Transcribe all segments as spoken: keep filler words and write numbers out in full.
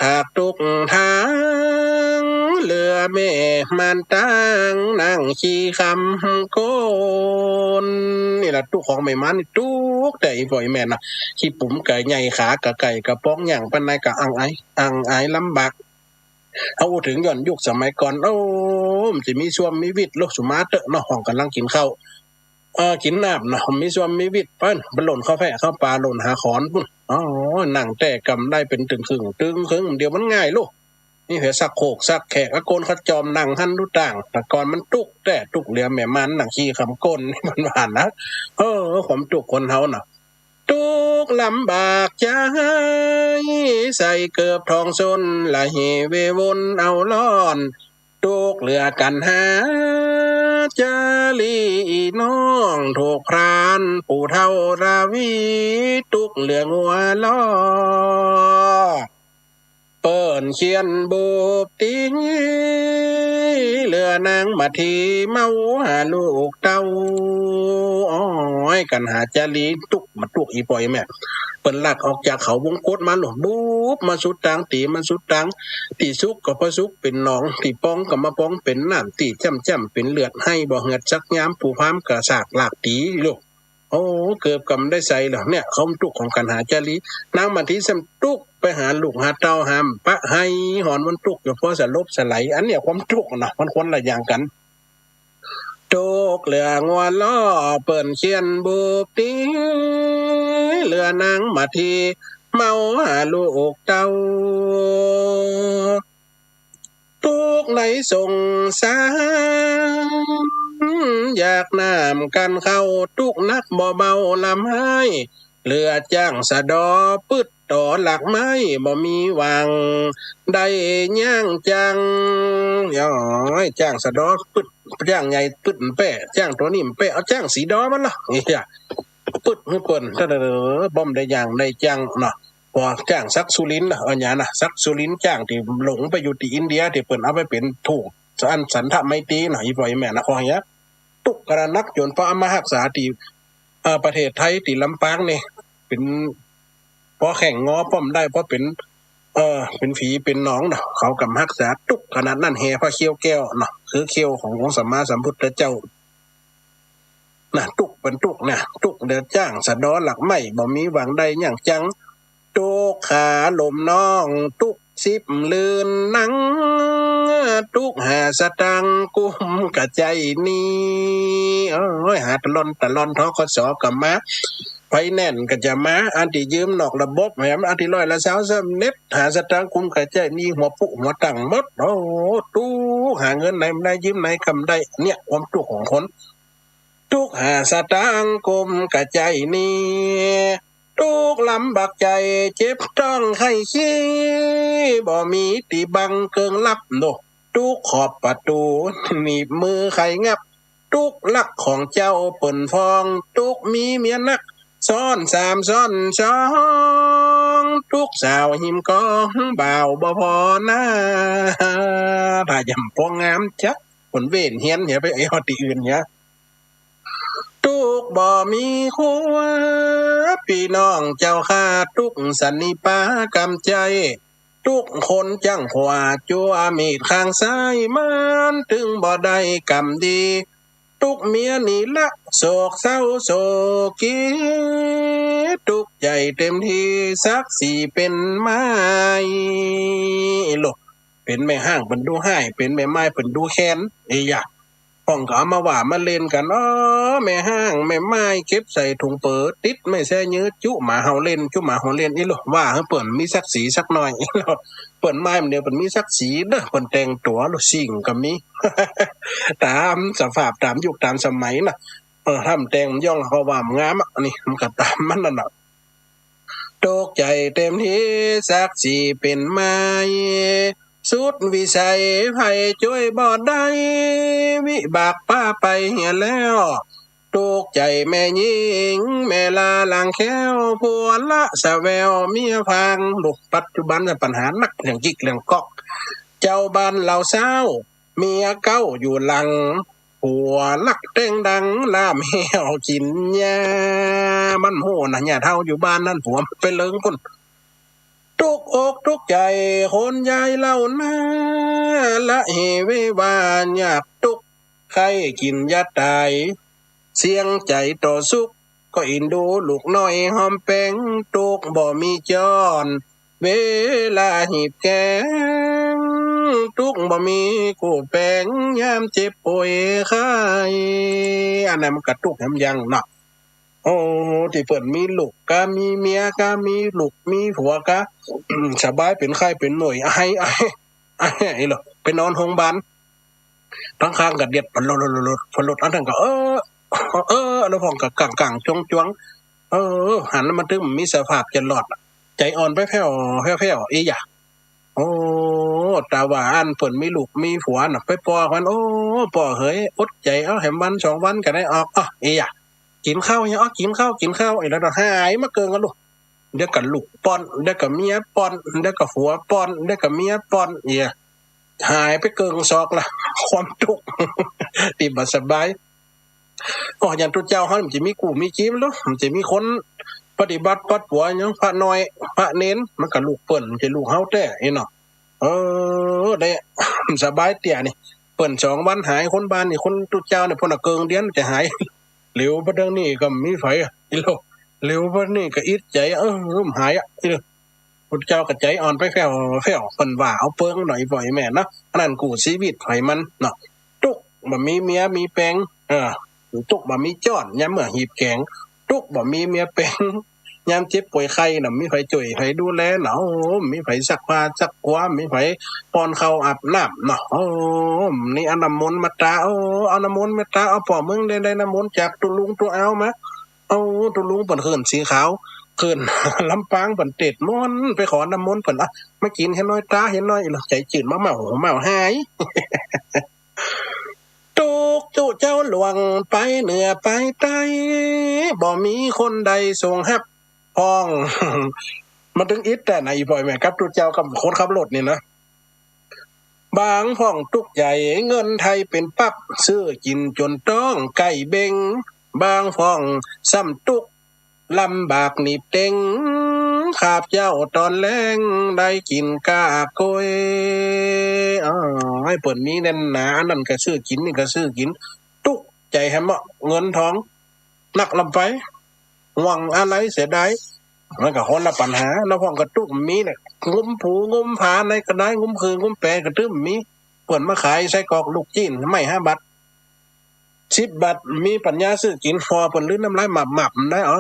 ถากตุ๊กทาง เหลือแม่ม่านตาง นั่งขี้คำก้น นี่ละตุ๊กของแม่ม่านนี่ตุ๊กแต๊ อีพ่ออีแม่นะ ขี้ปุ๋มกะใหญ่ ขากะไก่ กะป๊อง ย่างไปไหนกะอังอาย อังอายลำบาก เอาอู้เถิงย้อนยุคสมัยก่อน โอ้ มันจะมีส้วมมีวิทย์ ลูกสุมาเต๊อะเนาะ ห้องก่ำลังกิ๋นข้าว เออ กิ๋นน้ำเนาะ มีส้วมมีวิทย์ ไป ไปหล่นเข้าแพะเข้าป่า หล่นหาขอนปุ้น โอ้ นั่งแต๊กำได้เป๋นตึงครึ่ง ตึงครึ่ง เดี๋ยวมันง่ายลูก มีเป๋นซักโครกซักแขก อะ โกนขะจอมนั่งหั้นดูต่าง แต่ก่อนมันตุ๊กแต๊ ตุ๊กเหลือแม่ม่านนั่งขี้คำก้น มันว่านะ เออ ความตุ๊กคนเฮาน่ะ ตุ๊กลำบากใจ๋ ใส่เกิบทองส้น ละเหเววนเอาร้อน ตุ๊กเหลือกัณหา จารีน้อง ถูกพรานผู้เฒ่าราวี ตุ๊กเหลืองัวล้อ เปิ้นเขียนบูบตี๋ เหลือนางมาที เมาหาลูกเต้า โอ้ย กัณหาจารีตุ๊ก มาตุ๊กอีพ่ออีแม่ เปิ้นลักออกจากเขาวงกตมาลูก บูบมาสุดตาง ตี๋มาสุดตาง ตี้สุกก็บ่สุกเป๋นหนอง ตี้ป๊องก็บ่ป๊องเป๋นน้ำ ตี้จ้ำๆ เป๋นเลือด ไห้บ่เหือดสักยาม ผู้พราหมณ์ก็สากลากตี๋ลูก โอ้ เกิบกำได้ใส่แล้ว เนี่ย ความตุ๊กของกัณหาจารี นางมาทีซ้ำตุ๊กไปหาลูกหาเต้า หาปะไห้หอน มันตุ๊กอยู่ พอสลบสลาย อันเนี้ยความตุ๊กนะ มันคนละอย่างกั๋น ตุ๊กเหลืองัวล้อ เปิ้นเขียนบูบตี๋ เหลือนางมาที เมาหาลูกเต้า ตุ๊กในสงสาร อยากน้ำกั๋นข้าว ตุ๊กนักบ่เบาลำไห้ เหลือจ้างสะเดาะ ปึดตอหลักไม้ บ่มีหวังได้ย่างจัง โอ้ย จ้างสะเดาะปึด จ้างใหญ่ปึดมันแป้ จ้างตั๋วนี้มันแป้ เอาจ้างสีดอมันละ เนี่ย ปึดหื้อเปิ้น เต้อ บ่ได้ย่างได้จังเนาะ พอจ้างศักดิ์สุรินทร์นะ เออ เนี่ยนะ ศักดิ์สุรินทร์จ้างตี้หลงไปอยู่ตี้อินเดีย ตี้เปิ้นเอาไปเป๋นทูต อันสันทไมตรีเนาะ อีพ่ออีแม่นะ ขอเหีย ตุ๊กขนาดนัก จ๋นเปิ้นเอามาฮักษาตี้ เอ่อ ประเทศไทย ตี้ลำปางนี่ เป๋น ปอแข้งงอป้อมได้ ปอเป๋น เอ่อ เป๋นฝีเป๋นหนองเนาะ เขาก็ฮักษาตุ๊กขนาดนั้น แห่พระเขี้ยวแก้วเนาะ คือเขี้ยวขององค์สัมมาสัมพุทธเจ้า น่ะ ตุ๊กเป๋นตุ๊กน่ะ ตุ๊กเดือดจ้างสะเดาะหลักไม้ บ่มีหวังได้ย่างจัง ตุ๊กขาลมน้อง ตุ๊กสิบลื่นนัง ตุ๊กหาสตางค์กุมกะใจ๊หนี้ โอ้ย หาตะล่อนตะล่อน ธ.ก.ส. ก็มา ไฟแนนซ์ก็จะมา อันตี้ยืมนอกระบบแหม อันตี้ร้อยละซาวสำเร็จ หาสตางค์กุมกะใจ๊หนี้ หัวปุ๊หัวตังหมด โอ้ ตุ๊กหาเงินไหนบ่ได้ ยืมไหนก็บ่ได้ เนี่ย ความตุ๊กของคน ตุ๊กหาสตางค์กุมกะใจ๊หนี้ ตุ๊กลำบากใจ๋ เจ็บต๊องไข้ขี้ บ่มีตี้บังเกิงลับโน่ ตุ๊กขอบประตู๋ หนีบมือไขงับ ตุ๊กลักของเจ้าเปิ้นฟ้อง ตุ๊กมีเมียนัก ซ้อนสามซ้อนสอง ตุ๊กสาวฮิมกอง บ่าวบ่พอหน้า ถ้าย่ำปองงามจั๊ก เปิ้นเว้นเฮียนเหีย ไปเอาตี้อื่นเหีย ตุ๊กบ่มีครัว ปี้น้องเจ้าข้า ตุ๊กสันนิปากรรมใจ๊ ตุ๊กคนจั้งขวา จั๊วมีดข้างซ้าย มันตึงบ่ได้กรรมดี ตุ๊กเมียนี่ละ โศกเศร้าโศกี ตุ๊กใจ๋เต็มตี้ สักสีเป๋นไม้ โล เป๋นแม่ฮ้างเปิ้นดูฮ้าย เป๋นแม่ไม้เปิ้นดูแค้น เอ้ยยะ ป้องก็เอามาว่ามาเล่นกั๋น อ้อ แม่ฮ้างแม่ไม้ เก็บใส่ถุงเป๋อ ติดไม้แส้ยื้อ จุ๊หมาเห่าเล่น จุ๊หมาเห่าเล่น อี้โล ว่าหื้อเปิ้นมีศักดิ์ศรีสักหน่อย อี้โล เปิ้นไม้มันเดียว เปิ้นมีศักดิ์ศรีเน่อ เปิ้นแต่งตั๋วโล สิ่งก็มี ต๋ามสภาพ ต๋ามยุคต๋ามสมัยน่ะ เออ ถ้าบ่แต่งมันย่อง เขาว่าบ่งามอะ นี่มันก็ต๋ามมันนั่นน่ะ ตุ๊กใจ๋เต็มตี้ สักสีเป๋นไม้ สุดวิสัยใผจ้วยบ่ได้ วิบากปาไปเหียแล้ว ตุ๊กใจ๋แม่ญิง แม่ลาหลังแค้ว ผัวละสะแวว เมียพาง ลูก ปัจจุบันน่ะปัญหานัก เรื่องจิ๊กเรื่องก๊อก เจ้าบ้านเหล่าเศร้า เมียเก๊าอยู่หลัง ผัวลักแต่งดัง ล่ามแห้วกิ๋นหญ้า มันฮู้น่ะ หญ้าเฒ่าอยู่บ้านนั้น ผัวไปเลิงปุ้น ตุ๊กอกตุ๊กใจ๋คนยายเล่านา ละเหเววาอยากตุ๊ก ใค่กิ๋นยาต๋าย เสี้ยงใจ๋ต่อสุข ก็อินดูลูกน้อยหอมแป๋ง ตุ๊กบ่มีจ้อน เวลาหีบแก๋ง ตุ๊กบ่มีกู้แป๋ง ยามเจ็บป่วยไข้ อันนั้นมันก็ตุ๊กแหมยังเนาะ โอ้ ตี้เปิ้นมีลูกกา มีเมียกา มีลูกมีผัวกา สบายเป๋นไข้เป๋นหน่วย ไอ ไอ ไอเหรอ ไปนอนโฮงบาล บางครั้งก็เดียดผลดผลดผลด อันนั้นก็ เออ เออ อันนั้นพ่องก็กังๆ จวงๆ เออ หันแล้วมันตึงมีสภาพจะรอด ใจ๋อ่อนไปแผ้ว แผ้วๆ อีหยา โอ้ ตาว่าอันเปิ้นมีลูกมีผัวน่ะ ไปป้อมัน โอ้ ป้อเหย อดใจ๋ เอาแหมวันสองวันก็ได้ออก อ้อ อีหยา กิ๋นข้าวเหีย อ้อ กิ๋นข้าว กิ๋นข้าว อีหยัง แล้วหายมาเกิ่งกั๋นลูก เดี๋ยวก็ลูกป้อน เดี๋ยวก็เมียป้อน เดี๋ยวก็ผัวป้อน เดี๋ยวก็เมียป้อน เหีย หายไปเกิ่งซอกละ ความตุ๊กข์ ตี้บ่สบาย อ้อ อย่างตุ๊เจ้าเฮามันจะมีกู้มีกี๋บ่ มันจะมีคนปฏิบัติปัดปั๋วหยัง พระน้อย พระเณร มันก็ลูกเปิ้น มันจะลูกเฮาแต๊ อี้เนาะ เออ ได้ สบายเตี้ยนี่ เปิ้นสองวันหาย คนบ้านนี่ คนตุ๊เจ้านี่ เปิ้นน่ะเกิ่งเดือนจะหาย เหลียวปัดเดี๋ยวนี้ก็มีไผอะ อี้โล เหลียวปัดนี้ก็อิดใจ๋ เออ หายอะ อี้โล พุทธเจ้าก็ใจ๋อ่อนไปแผ้วๆ เปิ้นว่าเอาเปิงหน่อยบ่อยแม่นเนาะ อันนั้นกู้ชีวิตไผมันเนาะ ตุ๊กบ่มีเมียมีแป๋ง เออ ตุ๊กบ่มีจ้อน ยามเมื่อหีบแก๋ง ตุ๊กบ่มีเมียแป๋ง ยามเจ็บป่วยไข้น่ะ มีไผจ้วยไผดูแลเนาะ โอ้ มีไผซักผ้าซักกั๋ว มีไผป้อนข้าวอาบน้ำเนาะ โอ้ นี่เอาน้ำมนต์มาตา โอ้ เอาน้ำมนต์มาตา เอาป้อเมืองได้ ได้น้ำมนต์จากตุ๊ลุงตุ๊อาวมา เอาตุ๊ลุงเปิ้นเขื่อนสีขาว เขื่อนลำปางเปิ้นเตศน์มนต์ ไปขอน้ำมนต์เปิ้น อ่ะ มากิ๋นเหียหน้อย ตาเหียหน้อย ใจ๋จืด มาเมา เมาหาย ตุ๊กตุ๊เจ้าหลวงไปเหนือไปใต้ บ่มีคนใดส่งฮับพ่อง มันตึงอิดแต๊นะ อี่ป้อยแม่ กับตุ๊เจ้ากับคนขับรถนี่นะ บางพ่องตุ๊กใหญ่ เงินไทยเป๋นปั๊บ ซื้อกิ๋นจ๋นต๊องใก้เบ่ง บางพ่องซ้ำตุ๊ก ลำบากหนีบเต็ง คาบเจ๊าต๋อนแลง ได้กิ๋นก้าบก้วย อ้าว หื้อเปิ้นมีแน่นหนา อันนั้นก็ซื้อกิ๋น นี่ก็ซื้อกิ๋น ตุ๊กใจ๋แหมเนาะ เงินทอง นักล้ำไป หวังอะไรเสียดาย มันก็คนละปั๋ญหา แล้วพ่องก็ตุ๊กมีเนี่ย งุ้มผูงุ้มผาไหนก็ได้ งุ้มคือ งุ้มแปก็ตึงมี เปิ้นมาขายไส้กรอกลูกจิ๊น ไม้ห้าบาท สิบบาท มีปั๋ญญาซื้อกิ๋น ผ่อเปิ้นลืนน้ำลายหมับๆ ได้ โอ้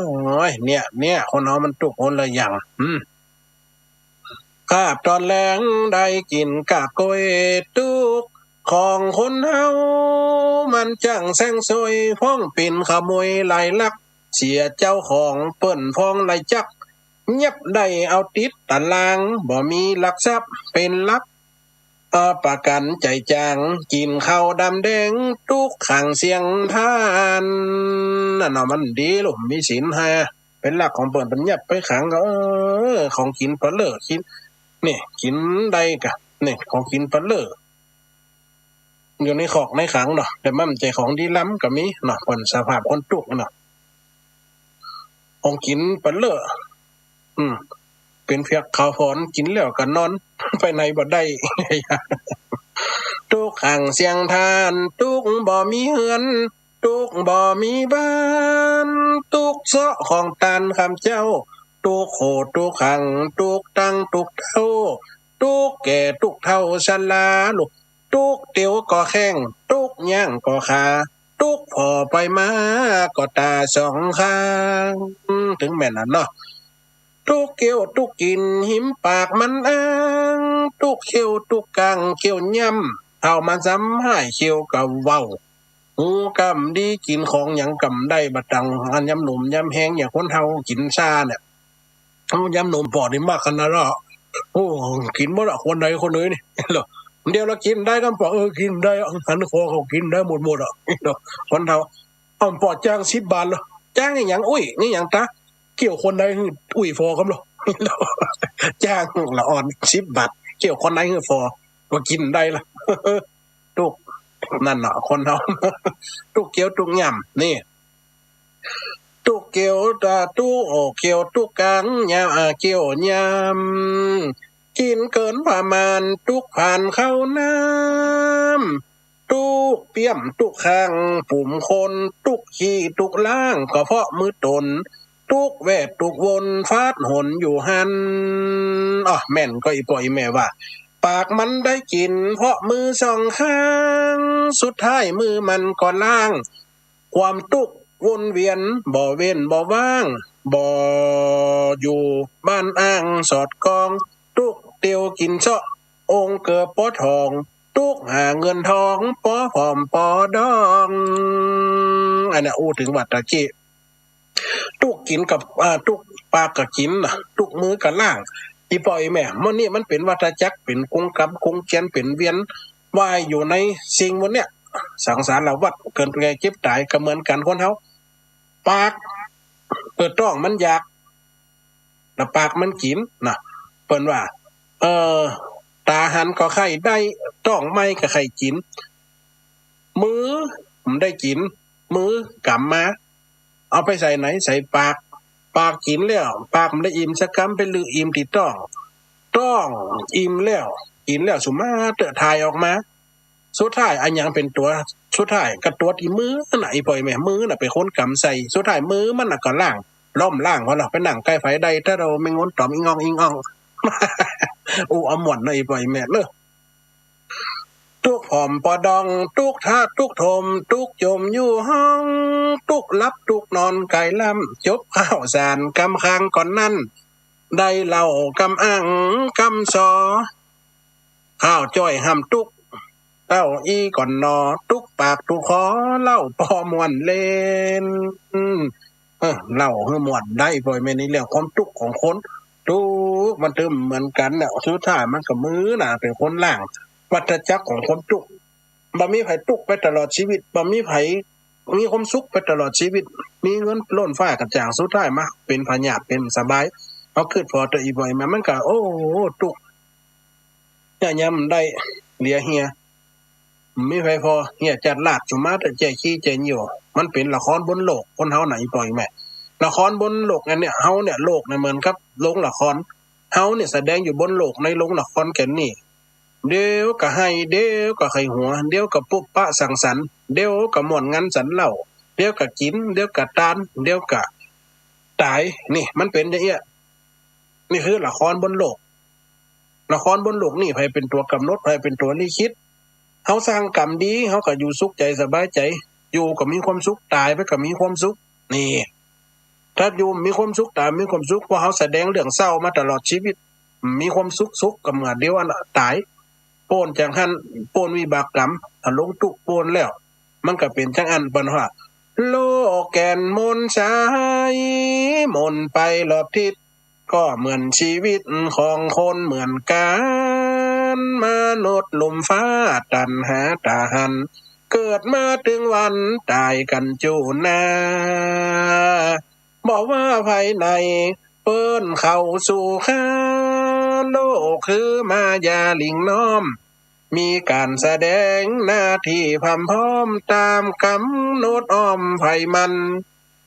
ย เนี่ย เนี่ย คนเฮามันตุ๊กคนละอย่าง อืม คาบต๋อนแลงได้กิ๋นก้าบก้วย ตุ๊กของคนเฮามันจั้งแส้งซวย พ่องเป๋นขโมยลายลัก เสียเจ้าของเปิ้นพ่องลายจัก เยียบได้เอาติดต๋าราง บ่มีหลักทรัพย์เป๋นหลัก เอ่อ ประกั๋นใจ๋จาง กิ๋นข้าวดำแดง ตุ๊กขังเสี้ยงทาน นั่นเนาะ มันดีลูก มีศีลห้า เป๋นหลักของเปิ้น เปิ้นเยียบไปขังก็ เออ ของกิ๋นเปะเล่อ กิ๋น นี่ กิ๋นได้กะ นี่ ของกิ๋นเปะเล่อ อยู่ในคอกในขังเนาะ แต่มันบ่ใจ้ของดีล้ำก็มีเนาะ เปิ้นสภาพคนตุ๊กเนาะ ของกิ๋นเปะเล่อ อืม เป๋นเผือกขาวฝอน กิ๋นแล้วก็นอน ไปไหนบ่ได้ ตุ๊กขังเสี้ยงทาน ตุ๊กบ่มีเฮือน ตุ๊กบ่มีบ้าน ตุ๊กเซาะของตานคำเจ้า ตุ๊กโขดตุ๊กขัง ตุ๊กตังตุ๊กเฒ่า ตุ๊กแก่ตุ๊กเฒ่าชราลูก ตุ๊กเตียวก็แข้ง ตุ๊กย่างก็ขา ตุ๊กผ่อไปมาก็ต๋าสองข้าง ตึงแม่นอันเนาะ ตุ๊กเกี้ยวตุ๊กกิ๋นหิมปากมันอ้าง ตุ๊กเขี้ยวตุ๊กก้างเขี้ยวย่ำ เฒ่ามันซ้ำฮ้ายเขี้ยวก็เว้า ฮู้กำดีกิ๋นของหยังกำได้บ่ตัง อันยามหนุ่มยามแฮง อย่างคนเฮากิ๋นซ่าเนี่ย เฮายามหนุ่มปอดนี่มากขนาดละ โอ้ กิ๋นหมดละ คนใดคนหนึ่งนี่ เดี๋ยวละกิ๋นได้กำปอด เออ กิ๋นได้ หันคอเขากิ๋นได้หมดหมดอะ คนเฒ่า อ้าว ปอจ้างสิบบาทเหรอ จ้างอีหยัง อุ้ย นี่หยังตา เกี้ยวคนใดหื้ออุ้ยฟอกำเหรอ จ้างละอ่อนสิบบาท เกี้ยวคนใดหื้อฟอ ก็กิ๋นได้ละ ตุ๊ก นั่นเนาะ คนเฮา ตุ๊กเกี้ยวตุ๊กย่ำ นี่ ตุ๊กเกียวตาตุ๊ก โอ้ เกียวตุ๊กกั๋ง ยา อ่า เกียวยำ กิ๋นเกินประมาณ ตุ๊กผ่านเข้าน้ำ ตุ๊กเปี้ยมตุ๊กคาง ปุ๋มคน ตุ๊กขี้ตุ๊กล้าง ก็เพราะมือต๋น ตุ๊กแวดตุ๊กวน ฟาดหนอยู่หั้น อ้อ แม่นก็อีป้ออีแม่ว่า ปากมันได้กิ๋น เพราะมือสองข้าง สุดท้ายมือมันก็ล้าง ความตุ๊กวนเวียน บ่เว้นบ่ว่าง บ่อยู่บ้านอ้างสอดกอง ตุ๊กเตียวกิ๋นเซาะ องค์เกิดปอทอง ตุ๊กหาเงินทอง ปอผอมปอดอง อันนี้อู้เถิงว่าตะกี้ ตุ๊กกิ๋นกับ อ่า ตุ๊กปากก็กิ๋นนะ ตุ๊กมือก็ล้าง อีป้ออีแม่ เมื่อนี้มันเป๋นวัฏจักร เป๋นกงกรรมกงเจียน เป๋นเวียนว่ายอยู่ในสิ่งหมู่เนี้ย สังสารวัฏ เกิดแก่เจ็บต๋าย ก็เหมือนกั๋นคนเฮา ปาก เออ ต๊องมันอยาก แล้วปากมันกิ๋นนะ เปิ้นว่า เออ ต๋าหันก็ใค่ได้ ต๊องไหม้ก็ใค่กิ๋น มือบ่ได้กิ๋น มือกำมา เอาไปใส่ไหน ใส่ปาก ปากกิ๋นแล้ว ปากบ่ได้อิ่มสักกำ ไปลึอิ่มตี้ต๊อง ต๊องอิ่มแล้ว กิ๋นแล้ว สุมาเต๊อะ ถ่ายออกมา สุดท้ายอะหยังเป๋นตั๋ว สุดท้ายก็ตั๋วตี้มือน่ะ อีป้ออีแม่ มือน่ะเป๋นคนกำใส่ สุดท้ายมือมันน่ะก็ล้าง ล้มล้างหั้นล่ะ ไปนั่งใก้ไฟได้ ถ้าเฮาแม่งนต๋อมอิงอ่องอิงอ่อง อู้เอาม่วนเนาะ อีป้ออีแม่เนาะ ตุ๊กผอมปอดอง ตุ๊กทะตุ๊กถม ตุ๊กจมอยู่ห้อง ตุ๊กหลับตุ๊กนอนก๋ายล้ำ จบข้าวสารกำคางก่อนนั้น ได้เหล้ากำอั้งกำซอ ข้าวจ้อยห้ำตุ๊ก เต้าอี้ก่อนหนอ ตุ๊กปากตุ๊กคอ เหล้าปอม่วนเล่น เออ เหล้าหื้อม่วนได้ ป้อแม่ ในเรื่องความตุ๊กข์ของคน ตุ๊กข์มันตึมเหมือนกั๋นเนี่ย สุดท้ายมันก็มือน่ะเป๋นคนล้าง วัฏจักรของความตุ๊กข์ บ่มีใผตุ๊กข์ไปตลอดชีวิต บ่มีใผมีความสุขไปตลอดชีวิต มีเงินล้นฟ้าก้าจ้าง สุดท้ายมาเป๋นพยาธิ เป๋นบ่สบาย เอากึ๊ดผ่อเต๊อะ อีป้อแม่ มันก็ โอ้ ตุ๊กข์ ยะยำได้ เหลือเหีย บ่มีใผผ่อ เหียจัดลาด สุมาเต๊อะ แจ้ขี้แจ้เยี่ยว มันเป๋นละครบนโลก คนเฮาน่ะ อีป้อแม่ ละครบนโลกอันเนี้ย เฮาเนี่ย โลกเนี่ยเหมือนกับโรงละคร เฮาเนี่ยแสดงอยู่บนโลกในโรงละครแก่นนี้ เดี๋ยวก็ไห้ เดี๋ยวก็ไข้หัว เดี๋ยวก็ปุ๊บปะสังสรรค์ เดี๋ยวก็ม่วนงันสันเหล้า เดี๋ยวก็กิ๋น เดี๋ยวก็ตาน เดี๋ยวก็ต๋าย นี่มันเป๋นอย่างเอี้ย นี่คือละครบนโลก ละครบนโลกนี่ ใผเป๋นตั๋วก๋ำหนด ใผเป๋นตั๋วลิขิต เฮาสร้างกรรมดี เฮาก็อยู่สุขใจ๋สบายใจ๋ อยู่ก็มีความสุข ต๋ายไปก็มีความสุข นี่ ถ้าอยู่มีความสุข ต๋ายมีความสุข เพราะเฮาแสดงเรื่องเศร้ามาตลอดชีวิต มีความสุข สุขก็เมื่อเดี๋ยวอันต๋าย ป๊นจากหั้น ป๊นวิบากกรรม ถ้าลงตุ๊กข์ป๊นแล้ว มันก็เป๋นจังอั้น เปิ้นว่า โลกแก่นมนสาย มนไปรอบทิศ ก็เหมือนชีวิตของคนเหมือนกั๋น มนุษย์ลุ่มฟ้าตัณหาต๋าหัน เกิดมาเถิงวันต๋ายกั๋นจู้นา บ่ว่าใผไหน เปิ้นเข้าสู่คา โลกคือมายาลิงน้อม มีก๋านแสดงหน้าตี้พร่ำพร้อม ต๋ามก๋ำหนดอ้อมใผมัน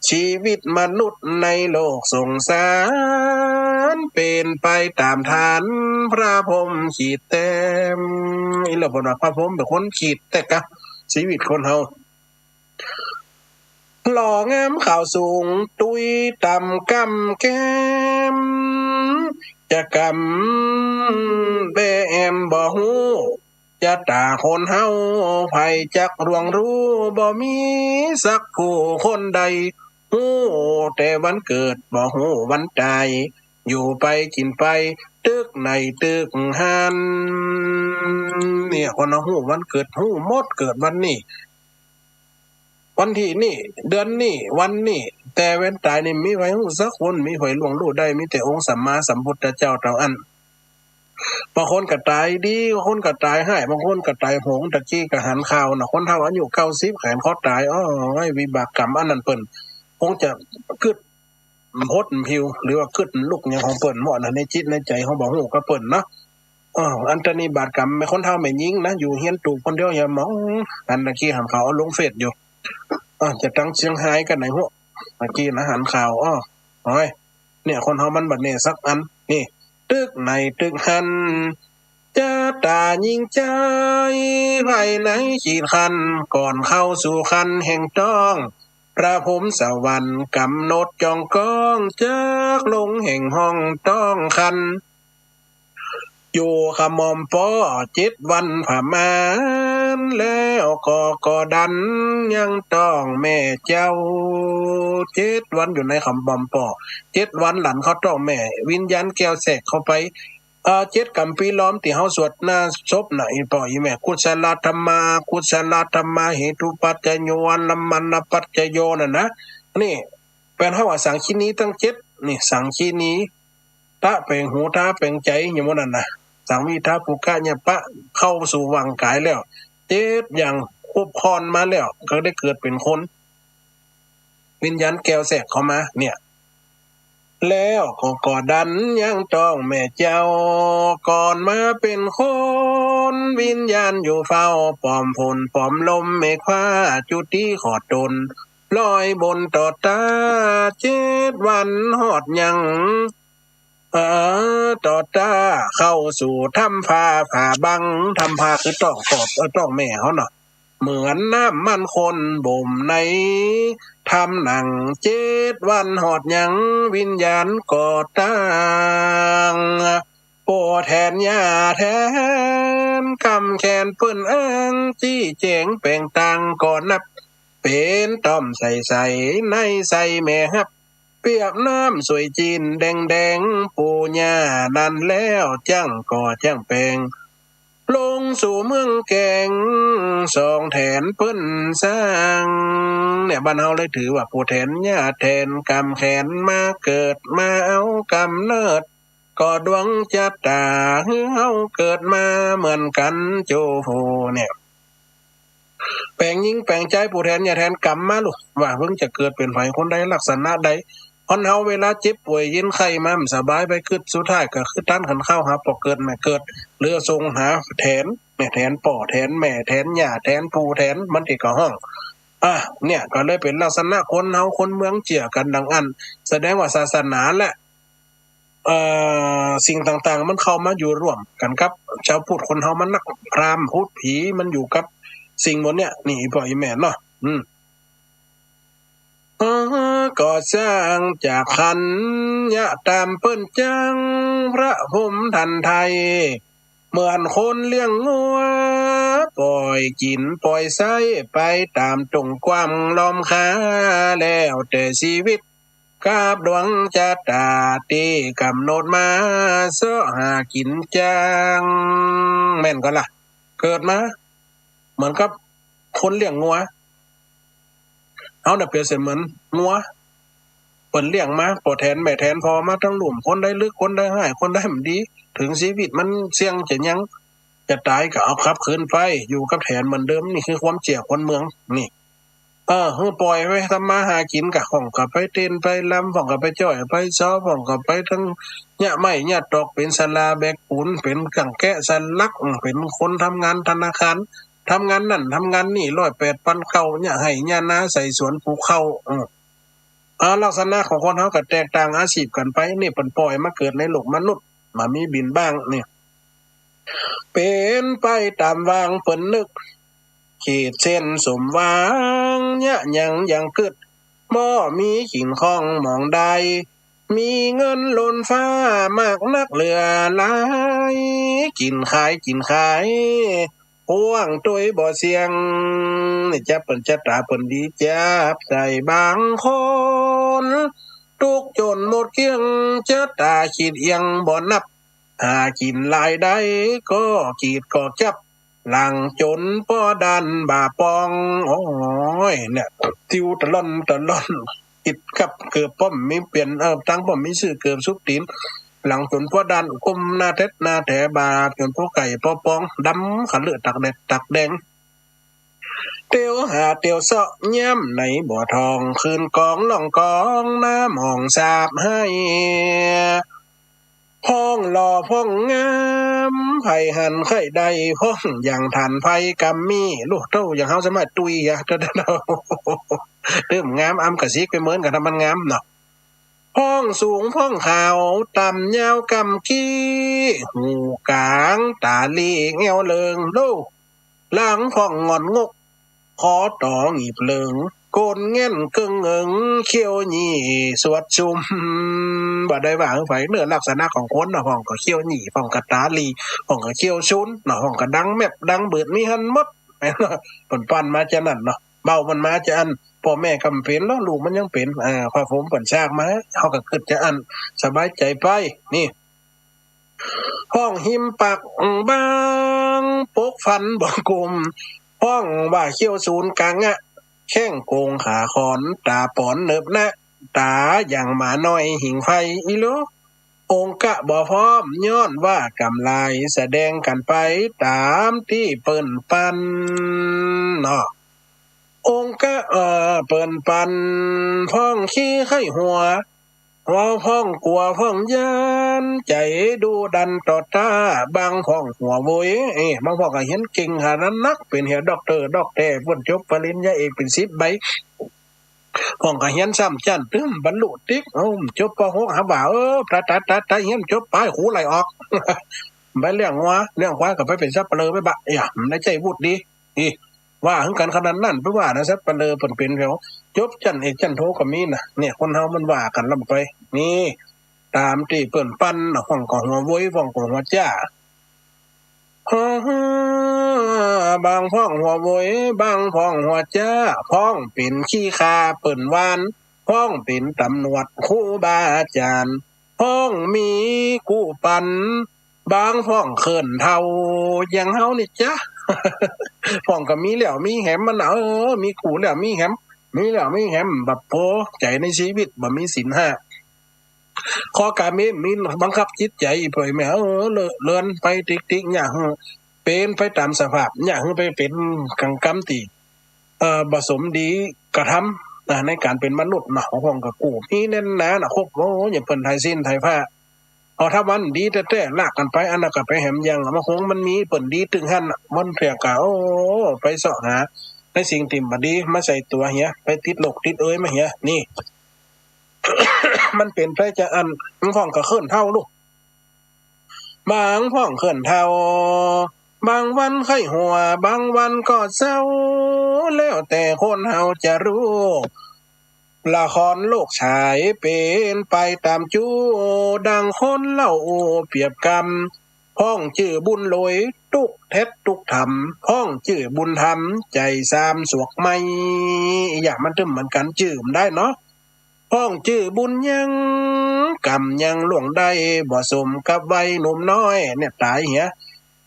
ชีวิตมนุษย์ในโลกสงสาร เป๋นไปต๋ามฐานพระพรหมขีดแต้ม อี้แหละเปิ้นว่าพระพรหมเป๋นคนขีดแต๊กะ ชีวิตคนเฮา หล่องามขาวสูง ตุ้ยต่ำก้ำแก้ม จะก้ำแบแอมบ่ฮู้ จะต๋าคนเฮา ใผจักล่วงฮู้ บ่มีสักผู้คนใด ฮู้แต่วันเกิด บ่ฮู้วันต๋าย อยู่ไปกิ๋นไป ตึกไหนตึกหั้น เนี่ย คนเฮาฮู้วันเกิด ฮู้หมด เกิดวันนี้ วันตี้นี่ เดือนนี้ วันนี้ แต่วันต๋ายนี่ บ่มีใผฮู้สักคน บ่มีใผล่วงฮู้ได้ มีแต่องค์สัมมาสัมพุทธเจ้าเต้าอั้น บางคนก็ต๋ายดี บางคนก็ต๋ายฮ้าย บางคนก็ต๋ายโหง ตะกี้ก็หันข่าวน่ะ คนเฒ่าอายุเก้าสิบ แขนคอต๋าย โอ๊ย วิบากกรรมอันนั้นเปิ้น คงจะกึ๊ด หดผิว หรือว่ากึ๊ดลุกหยังของเปิ้นหมดนะ ในจิตในใจ๋ของบ่ฮู้ก็เปิ้นเนาะ เออ อันตะนี้บาปกรรม แม่คนเฒ่าแม่ญิงนะ อยู่เฮือนตูบคนเดียว อย่ามอง อันตะกี้หันเขาเอาลงเฟซอยู่ เออ จะตังเชียงฮายกั๋นไหนหัว เมื่อกี้นะหันข่าว อ้อ โอ้ย เนี่ย คนเฮามันบ่แน่สักอัน นี่ ตึกไหนตึกหั้น จะต๋ายิงใจ๋ ภายในขีดขั้น ก่อนเข้าสู่ขั้นแห่งต้อง พระพรหมสวรรค์กำหนดจองก้อง จักลงแห่งห้องต้องขั้น อยู่ขมอมป้อเจ็ดวันประมาณ แล้วก็ก่อดันยังต้องแม่เจ้า เจ็ดวันอยู่ในขมอมป้อ เจ็ดวันหลังเข้าต้องแม่ วิญญาณแก้วแทรกเข้าไป เอ่อ เจ็ดกำปีล้อมตี้เฮาสวดหน้าศพน่ะ อี่ป้ออี่แม่ กุศลธัมมา กุศลธัมมาเหตุปัจจโย อารัมมณปัจจโย นั่นนะ นี่ แป๋นเฮาว่าสังคีณีตังเจ็ด นี่ สังคีณี ตะแป๋งหู ตาแป๋งใจ๋ อย่างหมู่นั้นนะ สังวิทาปุกขะเนี่ยปะเข้าสู่ร่างก๋ายแล้ว เจ็ดอย่างครบค่อนมาแล้ว ก็ได้เกิดเป๋นคน วิญญาณแก้วแทรกเข้ามา เนี่ย แล้วก็ก่อดันยังต้องแม่เจ้า ก่อนมาเป๋นคน วิญญาณอยู่เฝ้า ปอมฝนปอมลม เมฆฟ้าจุติขอดตน ลอยบนต่อต๋า เจ็ดวันฮอดยัง เอ่อ ต่อต๋าเข้าสู่ถ้ำผ้าผาบัง ถ้ำผ้าคือต้องขอบ เอ่อ ต้องแม่เฮาเนาะ เหมือนน้ำมันข้นบ่มในถ้ำหนัง เจ็ดวันฮอดยังวิญญาณก่อตั้ง ปู่แทนย่าแทนกำแขนเปิ้นอ้าง จี้แจ๋งแป๋งต่างก็นับ เป๋นต้อมใสๆ ในใสแม่ฮับ เปรียบน้ำสวยจีนแดงๆ ปู่ย่านั้นแล้วจั้งก่อจั้งแป๋ง ลงสู่เมืองแกง สองแทนเปิ้นสร้าง เนี่ย บ้านเฮาเลยถือว่าปู่แทนย่าแทนกำแขนมาเกิดมาเอากำเนิด ก็ดวงจะต๋าหื้อเฮาเกิดมาเหมือนกั๋นโจ้ผู้เนี่ย แป๋งญิงแป๋งจาย ปู่แทนย่าแทนกำมาลูก ว่าเปิ้นจะเกิดเป๋นใผ คนใดลักษณะใด คนเฮาเวลาเจ็บป่วยเย็นไข้มาบ่สบายไป กึ๊ดสุดท้ายก็คือตันขันเข้าหาป้อเกิดแม่เกิด หรือส่งหาแทน แม่แทนป้อแทนแม่แทนย่าแทนปู่แทน มันติก็ฮ้อง อ่ะ เนี่ย ก็เลยเป๋นลักษณะคนเฮาคนเมืองเจื้อกั๋นดังอั้น แสดงว่าศาสนาและ เอ่อ สิ่งต่างๆ มันเข้ามาอยู่ร่วมกั๋นกับจาวพุทธคนเฮา มันนัก พราหมณ์พูดผีมันอยู่กับสิ่งหมดเนี่ย นี่ อี่ป้ออี่แม่เนาะ อืม เออ ก็สร้างจากขันยะต๋ามเปิ้นจั้ง พระพรหมทันไทย เหมือนคนเลี้ยงงัว ป่อยกิ๋นป่อยใส้ไปต๋ามตรงความล้อมค่า แล้วแต่ชีวิต กับดวงจะต๋าตี้กำหนดมา เซาะหากิ๋นจั้ง แม่นก่อล่ะ เกิดมาเหมือนกับคนเลี้ยงงัว เฮาน่ะเปรียบเสมือนงัว เปิ้นเลี้ยงมา ป้อแทนแม่แทนพ่อมาตังลุ่ม คนใดลึก คนใดฮ้าย คนใดบ่ดี เถิงชีวิตมันเสี่ยงจะยัง จะต๋ายก็เอากลับคืนไป อยู่กับแทนเหมือนเดิม นี่คือความเจื้อคนเมือง นี่ เออ หื้อป่อยไว้ทำมาหากิ๋นกะ พ่องก็ไปเต้นไปรำ พ่องก็ไปจ้อยไปซอ พ่องก็ไปตังเยียะไม้เยียะตอก เป๋นศาลาแบกปูน เป๋นก๋างแกะสลัก อืม เป๋นคนทำงานธนาคาร ทำงานนั่นทำงานนี่ ร้อยแปดปันเก้า เยียะไฮ่เยียะนา ใส่สวนปลูกข้าว อืม อ่า ลักษณะของคนเฮาก็แตกต่างอาชีพกั๋นไป นี่เปิ้นป่อยมาเกิดในโลกมนุษย์ มามีบิณฑบาต นี่ เป๋นไปต๋ามวางเปิ้นนึก ขีดเส้นสมหวัง เยียะหยังยังกึ๊ด บ่มีขิงข้องหมองใด มีเงินล้นฟ้ามากนักเหลือหลาย กิ๋นขายกิ๋นขาย พ่วงตวยบ่เสี่ยง นี่จับเปิ้นจะต๋าเปิ้นดี จับใส่บางคน ตุ๊กข์จ๋นหมดเกลี้ยง จะต๋าขีดเอียงบ่นับ หากิ๋นรายได้ก็ขีดก็จับ หลังจ๋นป้อด้านบ่าปอง โอ้ย เนี่ย ติ้วตะล่อนตะล่อน กิ๋นกับเกือบป้อมมีเปลี่ยน เอ่อ ตังค์ป้อมมีซื้อเกือบสุบตี๋น หลังจ๋นป้อด้านก้มหน้าเท็ดหน้าแถ บ่าจ๋นป้อไก่ป้อปอง ดำขะเลือดตากแดดตากแดง เตียวหาเตียวเซาะ แย้มในบ่อทอง คืนกองล่องกอง น้ำหองสาบไห้ ห้องหล่อพ่องงาม ใผหันใค่ได้ พ่องอย่างถ่านไฟกำมี ลูกเต้าอย่างเฮาสามารถตุยอะ ตึ้มงามอำกะซิกไปเหมือนกั๋น ถ้ามันงามเนาะ พ่องสูงพ่องขาว ต่ำยาวกำกี้ หูก๋างต๋าลีแง้วเริง โล หลังพ่องหง่อนงก คอต่อหงีบเหลิง โกนแง่นเกิ่งเอิง เขี้ยวหยี่สวดซุม บ่ได้ว่าหื้อใผ เนื้อลักษณะของคนเนาะ พ่องก็เขี้ยวหยี่ พ่องก็ต๋าลี พ่องก็เขี้ยวชุนเนาะ พ่องก็ดังแมบดังเบิด มีหั้นหมด เปิ้นปั้นมาจานั้นเนาะ เบ้ามันมาจาอั้น ป้อแม่ก็บ่เป๋นเนาะ ลูกมันยังเป๋น เอ่อ ผ้าห่มเปิ้นซากมา เฮาก็กึ๊ดจาอั้น สบายใจ๋ไป นี่ พ่องหิมปากบาง ปกฟันบ่กลม พ่องว่าเขี้ยวสูนกางะ แข้งโก๋งขาขอน ต๋าป๋อนเนิบนะ ต๋าอย่างหมาน้อยหิงไฟ อีโล องค์กะบ่พร้อม ย้อนว่ากำลาย แสดงกั๋นไปต๋ามตี้เปิ้นปั้นเนาะ องค์กะ เอ่อ เปิ้นปั้น พ่องขี้ใค่หัว ว่าพ่องกั๋วพ่องย้าน ใจ๋ดุดันต่อต้า บางพ่องหัวโวย เอ๊ะ บางพ่องก็เฮียนเก่งขนาดนัก เป๋นเหียด็อกเตอร์ ด็อกแตร์ เปิ้นจบปริญญาเอกเป๋นสิบใบ พ่องก็เฮียนซ้ำจั้น ตึ้มบรรลุติ๊ก เอ้า จบ ป.หก หาว่า เออ ต๋าย ต๋าย ต๋าย ต๋าย เฮียนจบไป ครูไล่ออก ไปเลี้ยงงัว เลี้ยงควาย ก็ไปเป๋นสัปเหร่อไปบะ เอ๊ะ มันได้ใจ๊วุฒิดี อี ว่าหื้อกั๋นขนาดนั้น ไปว่านะ สัปเหร่อเปิ้นเป๋นแถว จบจั้นเอกจั้นโทก็มีนะ เนี่ย คนเฮามันว่ากั๋นล้ำไป นี่ ต๋ามตี้เปิ้นปั้นนะ พ่องก็หัวโวย พ่องก็หัวจ๊า บางพ่องหัวโวย บางพ่องหัวจ๊า พ่องเป๋นขี้ข่าเปิ้นว่าน พ่องเป๋นต๋ำรวจครูบาอาจ๋ารย์ พ่องมีกู้ปัน บางพ่องเคิ้นเฒ่า อย่างเฮานี่จ๊ะ พ่องก็มีแล้วมีแหมมันน่ะ เออ มีกู้แล้วมีแหม มีแล้วมีแหม บ่ปอใจ๋ในชีวิต บ่มีศีลห้า ข้อกาเมนมีบังคับจิตใจ๋ ปล่อยแม่ เออ เลอะเลือนไปติ๊กๆ อย่าหื้อเป๋นไปต๋ามสภาพ อย่าหื้อไปเป๋นกั๋งกำตี้ เอ่อ บ่สมดีกระทำนะ ในก๋านเป๋นมนุษย์นะ พ่องก็กู้มีแน่นหนานะ ครบ โอ้ อย่างเปิ้นไถ่ศีลไถ่ผ้า เอาถ้าวันดีแต๊ๆ ลากกั๋นไป อันนั้นก็ไปแหมยัง มันคงมันมีเปิ้นดีตึงหั้นน่ะ มันเถื่อก็ โอ้ ไปเซาะหาในสิ่งตี้บ่ดีมาใส่ตั๋วเหีย ไปติดโรคติดเอยมาเหีย นี่ มันเป๋นไปจาอั้น บางพ่องก็เคิ้นเฒ่าลูก บางพ่องเคิ้นเฒ่า บางวันใค่หัว บางวันก็เศร้า แล้วแต่คนเฮาจะฮู้ ละครโลกฉายเป๋นไปต๋ามจู้ ดังคนเล่าอู้เปรียบกำ พ่องจื้อบุญโหลย ตุ๊กแท็ดตุ๊กถำ พ่องจื้อบุญธรรม ใจ๋ซามสวกไหม้ อย่างมันตึ้มเหมือนกั๋น จื้อบ่ได้เนาะ พ่องจื้อบุญยัง กำยังล่วงได้ บ่สมกับวัยหนุ่มน้อย เนี่ยต๋ายเหีย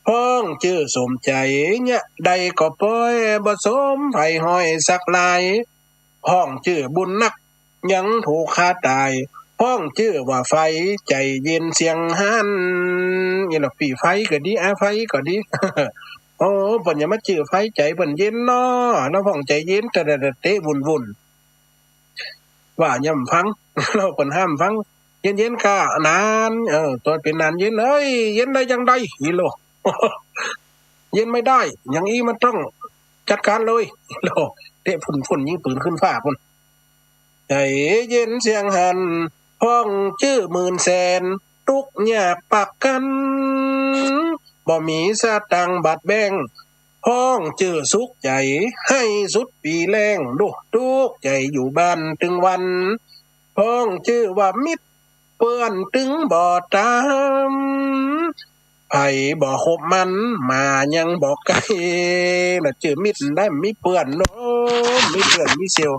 พ่องจื้อสมใจ๋ เยียะได้ก็ปอย บ่สมใผฮ้อยสักลาย พ่องจื้อบุญนัก ยังถูกฆ่าต๋าย พ่องจื้อว่าไฟ ใจ๋เย็นเสียงหั้น นี่ละปี้ ไฟก็ดี อา ไฟก็ดี โอ้ เปิ้นอย่ามาจื้อไฟ ใจ๋เปิ้นเย็นเนาะ แล้วพ่องใจ๋เย็น แต่ แต่ แต่เตะวุ่นๆ ว่าย่ำฟัง แล้วเปิ้นห้ามฟัง เย็นๆ ก็หนาน เออ ต๋อนเป๋นหนานเย็น เฮ้ย เย็นได้จังใด อีโล เย็นไม่ได้ อย่างอี้มันต้องจัดการเลย อีโล เตะฝุ่นๆ ยิงปืนขึ้นฟ้าปู้น ใจ๋เย็นเสียงหั้น พ่องจื้อหมื่นแสน ตุ๊กข์ยากปากกั๋น บ่มีสตางค์บาทแบงก์ พ่องจื้อสุขใจ๋ ไห้สุดปี้แล้ง ดู ตุ๊กข์ใจ๋อยู่บ้านตึงวัน พ่องจื้อว่ามิตรเปื้อนตึงบ่ต๋าม ใผบ่คบมัน หมายังบ่ใก้ น่ะ จื้อมิตรได้มีเปื้อน โอ้ มีเปื้อนมีเสี่ยว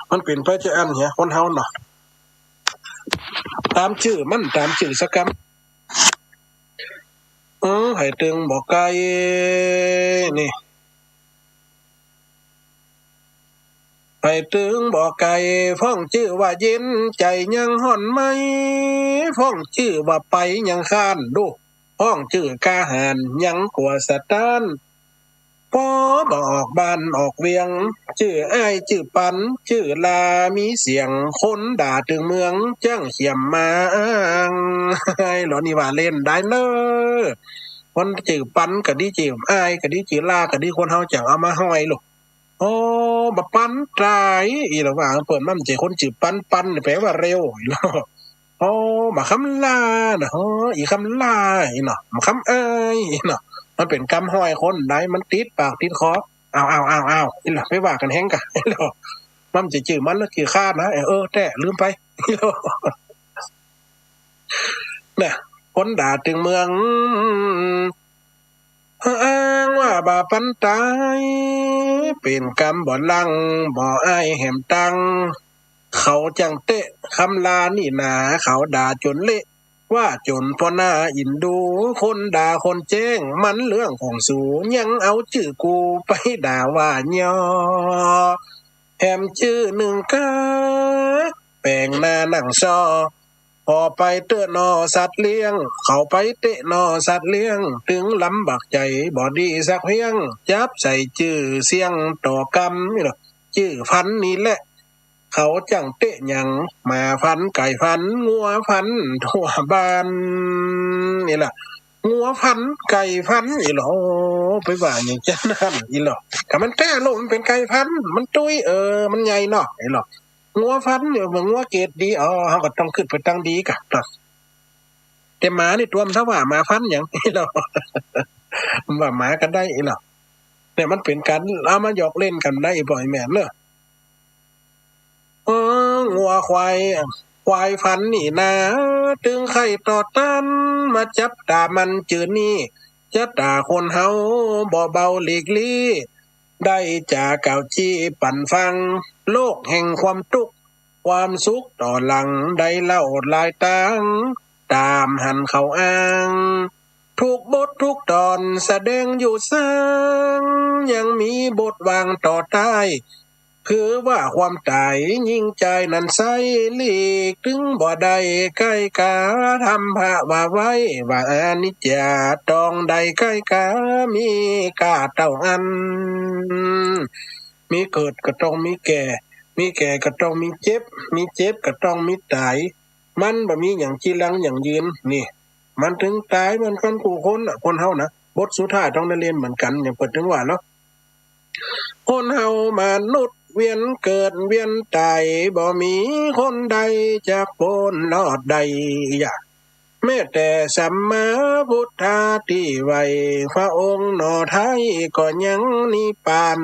มันเป๋นไปจาอั้นเหีย คนเฮาเนาะ ต๋ามจื้อมัน ต๋ามจื้อสักกำ เออ ใผตึงบ่ใก้ นี่ ใผตึงบ่ใก้ พ่องจื้อว่าเย็น ใจ๋ยังฮ้อนไหม้ พ่องจื้อว่าไปยังค้าน ดู พ่องจื้อก้าหาญ ยังกั๋วสะต๊าน ปอบ่ออกบ้านออกเวียง จื้ออ้ายจื้อปัน จื้อลามีเสียง คนด่าตึงเมือง จั้งเขียมมาอ้าง ไอ้หลอนี่ว่าเล่นได้เนอะ อ คนจื้อปันก็ดี จื้ออ้ายก็ดี จื้อลาก็ดี คนเฮาจั้งเอามาห้อยลูก โอ้ บ่าปันต๋าย อี้ละว่า เปิ้นมันบ่ใจ้คนจื้อปัน ปันนี่แปลว่าเร็ว อี้ละ โอ้ บ่าคำลานะ โอ้ อี๋คำลา อี้เนาะ บ่าคำอ้าย อี้เนาะ มันเป๋นกำห้อยคนใด มันติดปากติดคอ อ้าว อ้าว อ้าว อ้าว อี้ละ ไปว่ากั๋นแฮงก่ะ อี้ละ มันบ่ใจ้จื้อมันนะ จื้อข้านะ เออ เออ แต๊ ลืมไป อี้ละ นะ คนด่าตึงเมือง อ้างว่าบ่าปันต๋าย เป๋นกำบ่ลัง บ่อ้ายแหมตัง เขาจั้งเต๊ะ คำลานี่นา เขาด่าจ๋นเละ ว่าจ๋นป้อหน้าอินดู คนด่าคนแจ้ง มันเรื่องของสู ยังเอาจื้อกูไปด่าว่าย่อ แหมจื้อนึ่งกา แป๋งหน้านั่งซอ พอไปเต๊ะหน่อสัตว์เลี้ยง เขาไปเต๊ะหน่อสัตว์เลี้ยง ตึงลำบากใจ๋ บ่ดีสักเพียง จับใส่จื้อเสี้ยงต่อกำ อี้ละ จื้อฟันนี่แหละ เขาจั้งเต๊ะหยัง หมาฟัน ไก่ฟัน งัวฟัน ทั่วบ้าน อี้ละ งัวฟัน ไก่ฟัน อี้ละ โอ้ ไปว่าหยังจั้นนั้น อี้ละ ก็มันแต๊ลูก มันเป๋นไก่ฟัน มันตุ้ย เออ มันใหญ่เนาะ อี้ละ งัวฟันเนี่ย มันงัวเกรดดี อ๋อ เฮาก็ต้องกึ๊ดไปตางดีก่ะ แต่หมานี่ตวมซะว่าหมาฟันหยัง อี้ละ ว่าหมาก็ได้ อี้ละ เนี่ยมันเป๋นก๋านเอามาหยอกเล่นกั๋นได้ บ่าแม่นเนาะ เออ งัวควาย ควายฟันนี่นา ตึงใค่ต่อต้าน มาจับต๋ามันจื้อนี้ จะต๋าคนเฮาบ่เบาหลีกลี้ ได้จ๋ากล่าวจี้ปันฟัง โลกแห่งความตุ๊กข์ ความสุขต่อหลัง ได้เล่าหลายตาง ต๋ามหันเขาอ้าง ทุกบททุกต๋อนแสดงอยู่เซิง ยังมีบทว่างต่อต้าย คือว่าความต๋ายยิ่งจ่ายนั้นไส้ หลีกตึงบ่ได้ใก้กา ธรรมะว่าไว้ว่าอนิจจา ต้องได้ใก้กา มีก้าเต้าอั้น มีเกิดก็ต้องมีแก่ มีแก่ก็ต้องมีเจ็บ มีเจ็บก็ต้องมีต๋าย มันบ่มีหยังจีรังยั่งยืน นี่ มันตึงต๋ายเหมือนกั๋นกู้คนน่ะ คนเฮานะ บทสุดท้ายต้องได้เล่นเหมือนกั๋น อย่างเปิ้นตึงว่าเนาะ คนเฮามนุษย์เวียนเกิดเวียนต๋าย บ่มีคนใดจักป๊นรอดได้ อย่า แม้แต่สัมมาพุทธาตี้ไหว้ พระองค์หน่อไท้ก็ยังนิพพาน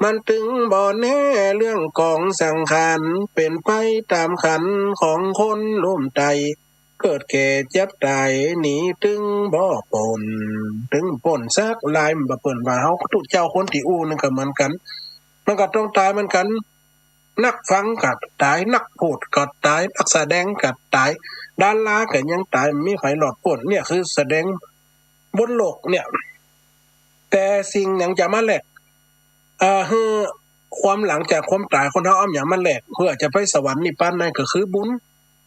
มันตึงบ่แน่เรื่องของสังขาร เป๋นไปต๋ามขันธ์ของคนลุ่มไต้ เกิดแก่เจ็บต๋าย หนีตึงบ่ป๊น ตึงป๊นสักลาย บ่าเปิ้นว่าเฮา ตุ๊เจ้าคนตี้อู้นั่นก็เหมือนกั๋น มันก็ต้องต๋ายเหมือนกั๋น นักฟังก็ต๋าย นักพูดก็ต๋าย นักแสดงก็ต๋าย ดาราก็ยังต๋าย บ่มีใผรรอดป๊น เนี่ยคือแสดงบนโลกเนี่ย แต่สิ่งหยังจะมาแลก เอ่อ หื้อความหลังจากความต๋ายคนเฮาอ้ำหยังมาแลก เปื้อจะไปสวรรค์นิพพานนั้นก็คือบุญ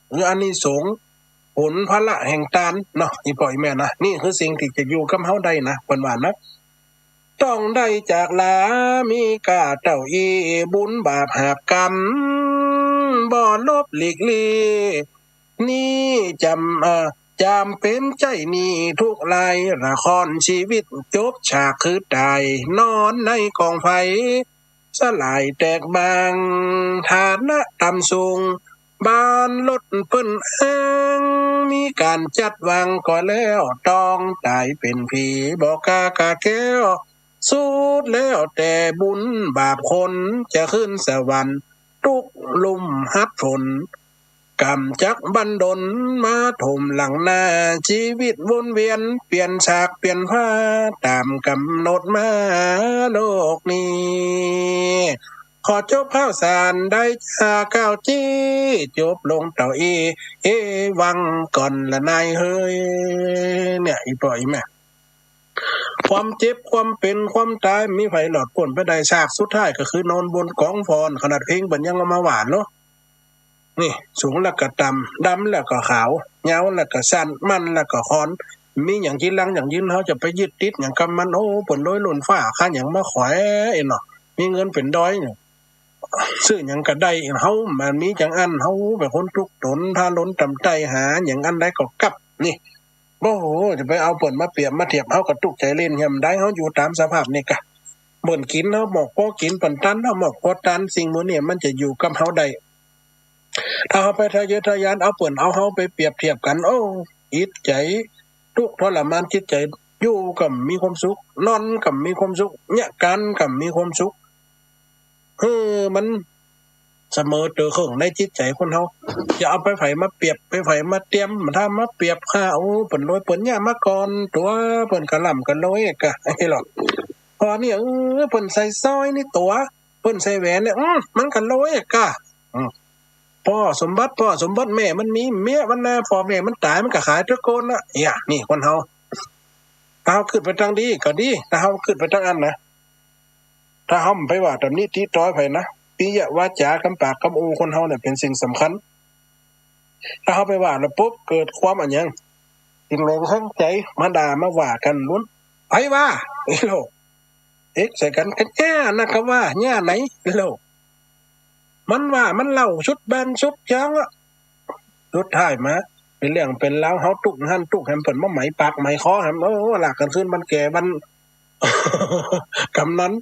หรืออานิสงส์ ผลผละแห่งตานเนาะ อีป้ออีแม่นะ นี่คือสิ่งตี้จะอยู่กับเฮาได้นะ เปิ้นว่านะ ต้องได้จากลา มีก้าเต้าอี้ บุญบาปหาบกำ บ่ลบหลีกลี้ นี่จ๋ำ เอ่อ จ๋ำเป๋นใจ๊หนี้ทุกข์หลาย ละครชีวิตจบฉากคือต๋าย นอนในก๋องไฟ สลายแตกบาง ฐานะต่ำสูง บ้านรถเปิ้นอ้าง มีก๋านจัดวางก็แล้ว ต้องต๋ายเป๋นผี บ่กล้ากาแก้ว สุดแล้วแต่บุญบาปคน จะขึ้นสวรรค์ตุ๊กข์ลุ่มฮับฝน ก๋รรมจักบันดลมาถมหลังหน้า ชีวิตวนเวียนเปลี่ยนฉากเปลี่ยนผ้า ต๋ามก๋ำหนดมาโลกนี้ ขอจบข่าวสารได้จากก้าวจี้ จบลงเต้าอี้ เอวังก่อนละนายเฮย เนี่ย อีป้ออีแม่ ความเจ็บ ความเป๋น ความต๋าย บ่มีใผรรอดป๊นไปได้ ฉากสุดท้ายก็คือนอนบนก๋องฟอน ขนาดเพลงเปิ้นยังเอามาหว่านเนาะ นี่ สูงแล้วก็ต่ำ ดำแล้วก็ขาว ยาวแล้วก็สั้น มันแล้วก็คอน บ่มีหยังจีรังยั่งยืน เฮาจะไปยึดติดหยังกับมัน โอ้ เปิ้นโดยล้นฟ้า ข้าหยังมาแขวะเนาะ มีเงินเป๋นดอยเนี่ย ซื้อหยังก็ได้ เฮาบ่มีจังอั้น เฮาเป๋นคนตุ๊กตน ถ้าล้นต่ำใต้ หาหยังอันใดก็กับ นี่ โอ้โห จะไปเอาเปิ้นมาเปรียบมาเทียบ เฮาก็ตุ๊กใจ๋เล่น เหียบ่ได้ เฮาอยู่ต๋ามสภาพนี่ก่ะ เปิ้นกิ๋นเฮาหมอกปอกิ๋น เปิ้นตันเฮาหมอกปอตัน สิ่งหมู่นี้มันจะอยู่กับเฮาได้ ถ้าเฮาไปทะเยอทะยานเอาเปิ้นเอาเฮาไปเปรียบเทียบกั๋น โอ้ จิตใจ๋ตุ๊กทรมาน จิตใจ๋อยู่ก็บ่มีความสุข นอนก็บ่มีความสุข เยียะก๋านก็บ่มีความสุข หื้อมันเสมอเตื้อเคิ่งในจิตใจ๋คนเฮา จะเอาไปใผมาเปรียบ ไปใผมาเตียม ถ้ามาเปรียบข้า โอ้ เปิ้นรวยเปิ้นเยียะมาก่อน ตั๋วเปิ้นก็ร่ำก็รวยก่ะ ไอ้หลอก พอนี่ เออ เปิ้นใส่สร้อยนี่ตั๋ว เปิ้นใส่แหวนเนี่ย อืม มันก็รวยก่ะ อืม ป้อสมบัติ ป้อสมบัติแม่มันมี เมียมันนะ ป้อแม่มันต๋าย มันก็ขายตระกูลนะ เหีย นี่คนเฮา ถ้าเฮากึ๊ดไปตางดีก็ดี ถ้าเฮากึ๊ดไปตางอั้นนะ ถ้าเฮาบ่ไปว่าตำหนิติต้อยใผนะ ปิยะวาจากำปากกำอู้คนเฮาเนี่ยเป๋นสิ่งสำคัญ ถ้าเฮาไปว่าแล้วปุ๊บ เกิดความอะหยัง กิเลสแห้งใจ๋ มาด่ามาว่ากั๋นล้วน ใผว่า ไอ้โลก เอ็กใส่กั๋น กั๋นแอ้นั้นก็ว่า แอ้ไหน ไอ้โลก มันว่ามันเล่าสุดบ้านสุดจองอะ สุดท้ายมาเป๋นเรื่องเป๋นราว เฮาตุ๊กหั้นตุ๊กแหม เปิ้นมาไหมปากไหมคอแหม โอ้ ลากกั๋นคืนบ้านแก่บ้านกำนัน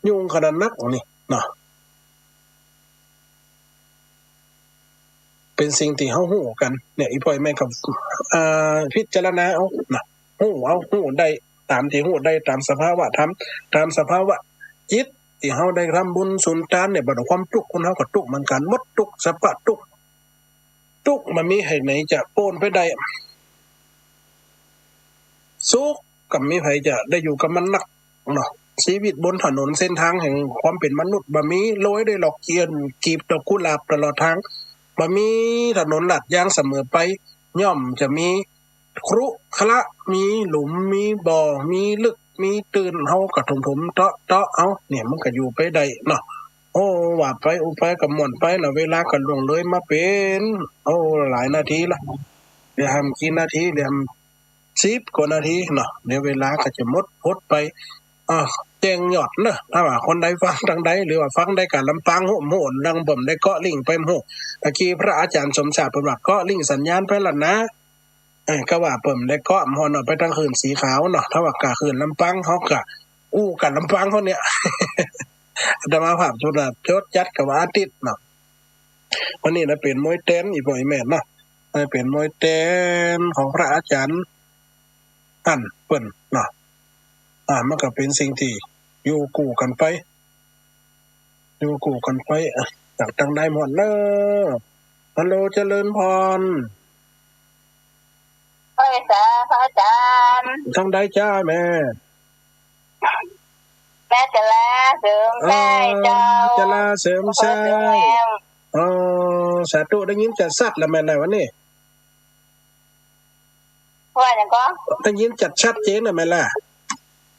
ยุ่งขนาดนักนี่เนาะ เป๋นสิ่งตี้เฮาฮู้กั๋นเนี่ย อี่ป้ออี่แม่ก็ อ่า พิจารณาเอาเนาะ ฮู้เอา ฮู้ได้ต๋ามตี้ฮู้ได้ ต๋ามสภาวะธรรม ต๋ามสภาวะจิตตี้เฮาได้ทำบุญสุนตานเนี่ย บ่าความตุ๊กคนเฮาก็ตุ๊กเหมือนกั๋น หมดตุ๊กสรรพตุ๊ก ตุ๊กบ่มีใผไหนจะป๊นไปได้ สุขก็บ่มีใผจะได้อยู่กับมันนักเนาะ ชีวิตบนถนนเส้นตางแห่งความเป๋นมนุษย์ บ่มีโรยด้วยดอกเอี้ยน กีบดอกกุหลาบตลอดตาง บ่มีถนนลาดยางเสมอไป ย่อมจะมีครุขระ มีหลุม มีบ่อ มีลึก มีตื้น เฮาก็ถมๆ เตาะๆ เอา เนี่ยมันก็อยู่ไปได้เนาะ โอ้ ว่าไปอู้ไปก็ม่วนไปเนาะ เวลาก็ล่วงเลยมาเป๋น โอ้ หลายนาทีละ เดี๋ยวแหมกี่นาที เดี๋ยวแหมสิบกว่านาทีเนาะ เดี๋ยวเวลาก็จะหมดหมดไป อ่า แจ้งยอดเนาะ ถ้าว่าคนใดฟังตางใด หรือว่าฟังได้ก้าลำปาง ฮู้บ่ฮู้ ดังบ่ได้เกาะลิงก์ไปบ่ฮู้ ตะกี้พระอาจารย์สมศักดิ์เปิ้นว่าเกาะลิงก์สัญญาณไปแล้วนะ เอ้ย ก็ว่าเปิ้นได้เกาะบ่ฮู้เนาะ ไปตางคลื่นสีขาวเนาะ ถ้าว่าก้าคลื่นลำปาง เฮาก็อู้ก้าลำปางเฮาเนี่ย อาตมาภาพสุดาโจทย์จัดกับวันอาทิตย์เนาะ วันนี้นะเป๋นมวยแตน อี่ป้ออี่แม่เนาะ เป๋นมวยแตนของพระอาจารย์อั้นเปิ้นเนาะ อ่า มันก็เป๋นสิ่งตี้อยู่กู้กั๋นไป อยู่กู้กั๋นไป อ่ะ จากตางใดหมดเนาะ ฮัลโหล เจริญพร ไหว้สาพระอาจารย์ ตางใดจ้าแม่ แม่จะลาเสริมสร้างเจ้า จะลาเสริมสร้าง อำเภอเสริมแหม อ๋อ สาธุ ได้ยินจัดสัดแล้วแม่นะวันนี้ ว่าหยังก่อ ได้ยินจัดชัดเจนแล้วแม่ล่ะ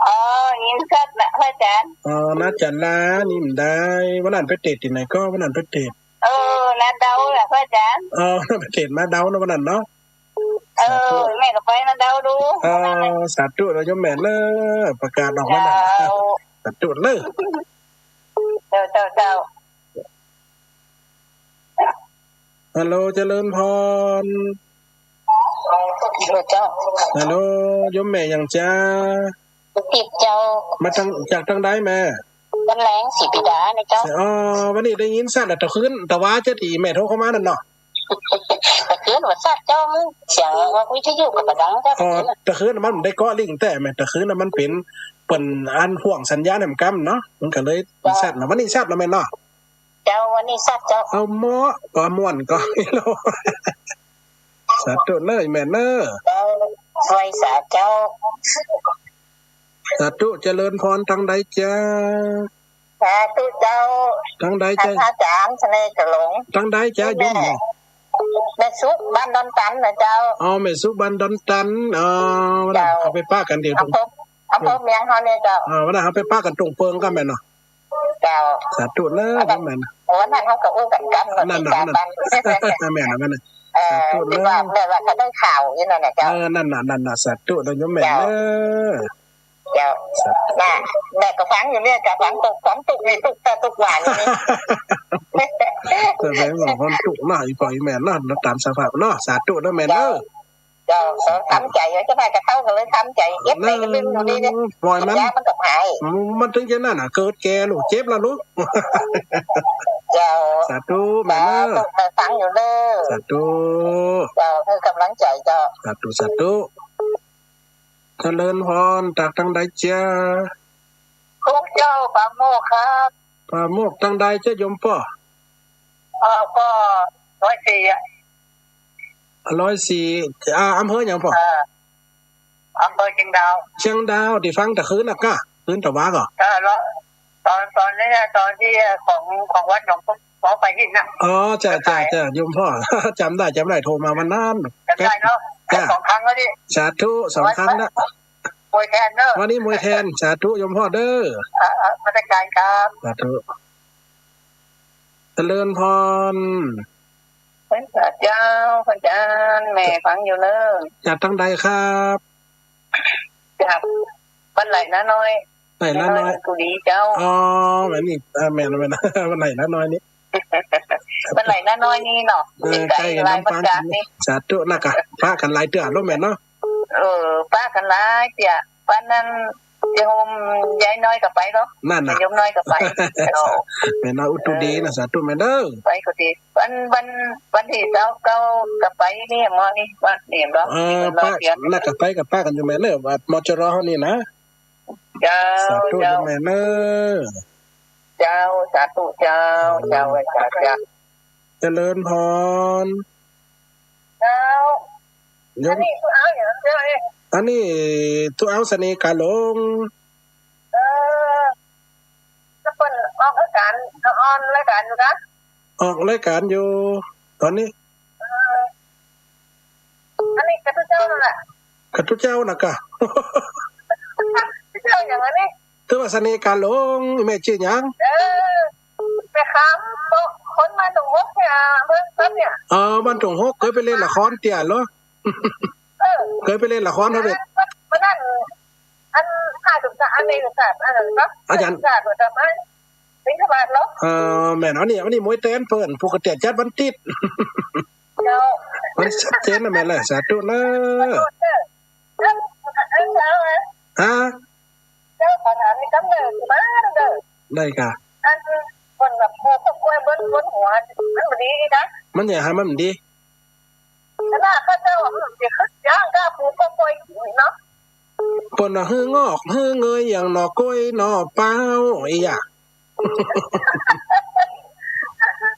อ๋อ ยินชัดละพระอาจารย์ อ๋อ นาจันลา นี่มันได้ วันนั้นไปเตศน์ตี้ไหนก่อ วันนั้นไปเตศน์ เออ นาเดาแหละพระอาจารย์ อ๋อ ไปเตศน์นาเดาเนาะ วันนั้นเนาะ เออ สาธุ แม่ก็ไปนาเดาดู เออ สาธุ เจ้าโยมแม่เนาะ ประกาศออกมาแล้ว เจ้า สาธุเนาะ เจ้า เจ้า เจ้า ฮัลโหล เจริญพร ฮัลโหล เจ้า ฮัลโหล โยมแม่หยังจ๊ะ ติดเจ้า มาตาง จากตางใดแม่ บ้านแหลงศรีปิดาเนี่ยเจ้า อ๋อ วันนี้ได้ยินสัดแล้ว ตะคืน ตะวาจะตี้แม่โทรเข้ามานั่นเนาะ ตะคืนว่าสัดเจ้า เสียงวิทยุก็บ่ดังเจ้า อ๋อ ตะคืนมันได้เกาะลิงก์แต่แม่ ตะคืนน่ะมันเป๋น เปิ้นอันพ่วงสัญญาณแหมกำเนาะ มันก็เลยสัดเนาะ วันนี้สัดแล้วแม่เนาะ เจ้า วันนี้สัดเจ้า เอาเหมาะ ก็ม่วนก็ สาธุเนาะแม่เนาะ เจ้า ไหว้สาเจ้า สาธุ เจริญพร ตางใดจ๊ะ สาธุเจ้า ตางใดจ๊ะ พระอาจารย์เสน่ห์ฉลอง ตางใดจ๊ะ แม่ โยมแม่ แม่สุขบ้านดอนตันนะเจ้า อ๋อ แม่สุขบ้านดอนตัน อ๋อ วันนั้น เจ้า เฮาไปปะกั๋นตี้ อำเภอ อำเภอเมืองเฮาเนี่ยเจ้า อ่า วันนั้นเฮาไปปะกั๋นตรงเปิงก่อแม่เนาะ เจ้า สาธุเนาะ อันนั้น แม่น วันนั้นเฮาก็อู้กั๋นกำ นั่นน่ะ ติดต๋าม นั่นน่ะ กั๋น แม่นน่ะ แม่นน่ะ เออ สาธุเนาะ ที่ว่าแม่ว่าเขาได้ข่าวอยู่นั่นน่ะเจ้า เออ นั่นน่ะ นั่นน่ะ สาธุเนาะโยมแม่ เจ้า เนาะ เจ้า สาธุ น่ะ แม่ก็ฟังอยู่เนี่ยเจ้า ฟังตุ๊ก ฟังตุ๊กนี่ตุ๊กแต่ตุ๊กหวานอยู่นี่ แสดงว่าคนตุ๊กเนาะ อี่ป้ออี่แม่เนาะ ต๋ามสภาพเนาะ สาธุเนาะแม่เนาะ เจ้า เจ้า เขาทำใจ๋ เจ้าแม่กระเต้าก็เลยทำใจ๋ เจ็บไหนก็ดึงอยู่นี่เนี่ย ปล่อยมัน ยามันก็หาย มันเถิงจะนั่นน่ะ เกิดแก่ลูก เจ็บแล้วลูก เจ้า สาธุแม่เนอะ สาธุ ฟังอยู่เนอะ สาธุ เจ้า หื้อกำลังใจ๋เจ้า สาธุ สาธุ เจริญพร จากตังใดเจีย พวกเจ้า ป่าโมกข์ครับ ป่าโมกข์ตังใดเจียโยมป้อ เอ่อ ก็ร้อยสี่อะ ร้อยสี่ อ่า อำเภอหยังป้อ เอ่อ อำเภอเชียงดาว เชียงดาว ตี้ฟังตะคืนน่ะก้า คืนตะวาก่อ เออ แล้วตอน ตอนนี้นะ ตอนตี้ของ ของวัดหนอง หนองปลาหินน่ะ อ๋อ จ้ะ จ้ะ จ้ะ โยมป้อ จ๋ำได้ จ๋ำได้ โทรมาวันนั้น จ๋ำได้เนาะ จ้ะ สองครั้งแล้วนี่ สาธุ สองครั้งแล้ว มวยแทนเนอะ วันนี้มวยแทน สาธุ โยมป้อเด้อ อ่ะ อ่ะ นมัสการครับ สาธุ เจริญพร พระเจ้า พระอาจ๋ารย์ แม่ฟังอยู่เนอะ จากตังใดครับ จากบ้านไหล่น้าน้อย ไหล่น้าน้อย น้อยกุดีเจ้า อ๋อ แม่นนี่ อ่า แม่น แม่น บ้านไหล่น้าน้อยนี่ บ้านไหล่น้าน้อยนี่เนาะ เออ ใก้ๆ ลำปาง ใก้ลำปาง นี่ สาธุ น่ะก้า ปะกั๋นหลายเตื้อแล้วแม่เนาะ เออ ปะกั๋นหลายเตื้อ วันนั้นจะโฮมยายน้อยก็ไปเนาะ นั่นน่ะ โยมน้อยก็ไป เออ แม่เนาะ อุตุดีนะ สาธุแม่เด้อ ไปก็ดี วัน วัน วันตี้ซาวเก้าก็ไปนี่หมอนี่ วัดนี่เนาะ เออ ตี้เปิ้นมาเตียน ปะ น่ะก้า ไปก็ปะกั๋นอยู่แม่เนอะ วัด มจร เฮานี่นะ เจ้า สาธุ เจ้า แม่เนอะ เจ้า สาธุ เจ้า เจ้า สาธุ เจริญพร เจ้า โยม อันนี้ตุ๊เอาอย่างเดียวเอง อันนี้ตุ๊เอาเสน่ห์กาหลง เออ แล้วเปิ้นออกรายก๋าน ออนรายก๋านอยู่กะ ออกรายก๋านอยู่ ต๋อนนี้ เออ อันนี้กะตุ๊เจ้านั่นแหละ กะตุ๊เจ้าน่ะก้า ตุ๊เจ้าอย่างอันนี้ ถือว่าเสน่ห์กาหลง แม่จื้อหยัง เออ ไปถามโต๊ะคนบ้านตรงหกเนี่ย เมืองซับเนี่ย อ๋อ บ้านตรงหก เกยไปเล่นละครเตื้อเหรอ เออ เกยไปเล่นละครเฮาเด้อ วันนั้น อัน ข้าสงสาร อันนี้สงสาร อันนั้นเนาะ อาจ๋ารย์ สงสาร เออ แม่น อันนี้ อันนี้มวยแตนเปิ้น ผู้กะเตี้ยจัดวันติ๊ด เจ้า มันชัดเจนนะแม่นแหละ สาธุเนอะ เออ เออ เออ เออ ฮะ เจ้าขอถามนี่กำเนิดมาเด้อ ได้ก้า อันคนแบบปลูกกล้วยบน บนหัว มันบ่ดีนะ มันจะหามันบ่ดี ขนาดเข้าเจ้าอะมันจะขึ้นยากกล้าปลูกกล้วยกิ๋นเนาะ เปิ้นว่าหื้องอกหื้อเงยอย่างหน่อกล้วยหน่อเป๊าอี้อะ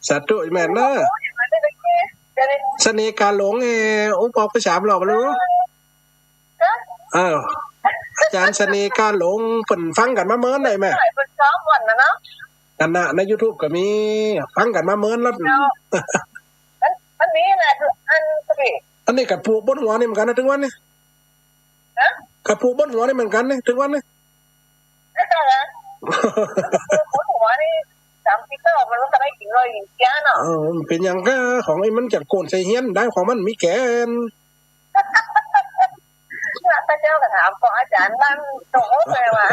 สาธุแม่นเนอะ เสน่ห์กาหลง เอ่อ อุ๊บออกไปสามรอบแล้ว เออ อาจ๋ารย์เสน่ห์กาหลง เปิ้นฟังกั๋นมาเมินได้แม่ เปิ้นซ้อมก่อนนะเนาะ อันน่ะ ในยูทูบก็มี ฟังกั๋นมาเมินแล้ว เจ้า มัน มันมีนะ อัน อันนี้กะปลูกบนหัวนี่เหมือนกั๋นนะ เถิงวันนี้ ฮะ กะปลูกบนหัวนี่เหมือนกั๋นนี่ เถิงวันนี้ ไม่ต้องนะ บนหัวนี่ สามสิบเก้า มันก็ได้กิ๋นเลยเสียเนาะ เออ มันเป๋นหยังก้า ของไอ้มันจะโก๋นใส่เฮียนได้ ของมันมีแก่น ข้าเจ้าก็ถามของอาจ๋ารย์บ้านตรงโน้นเลยว่า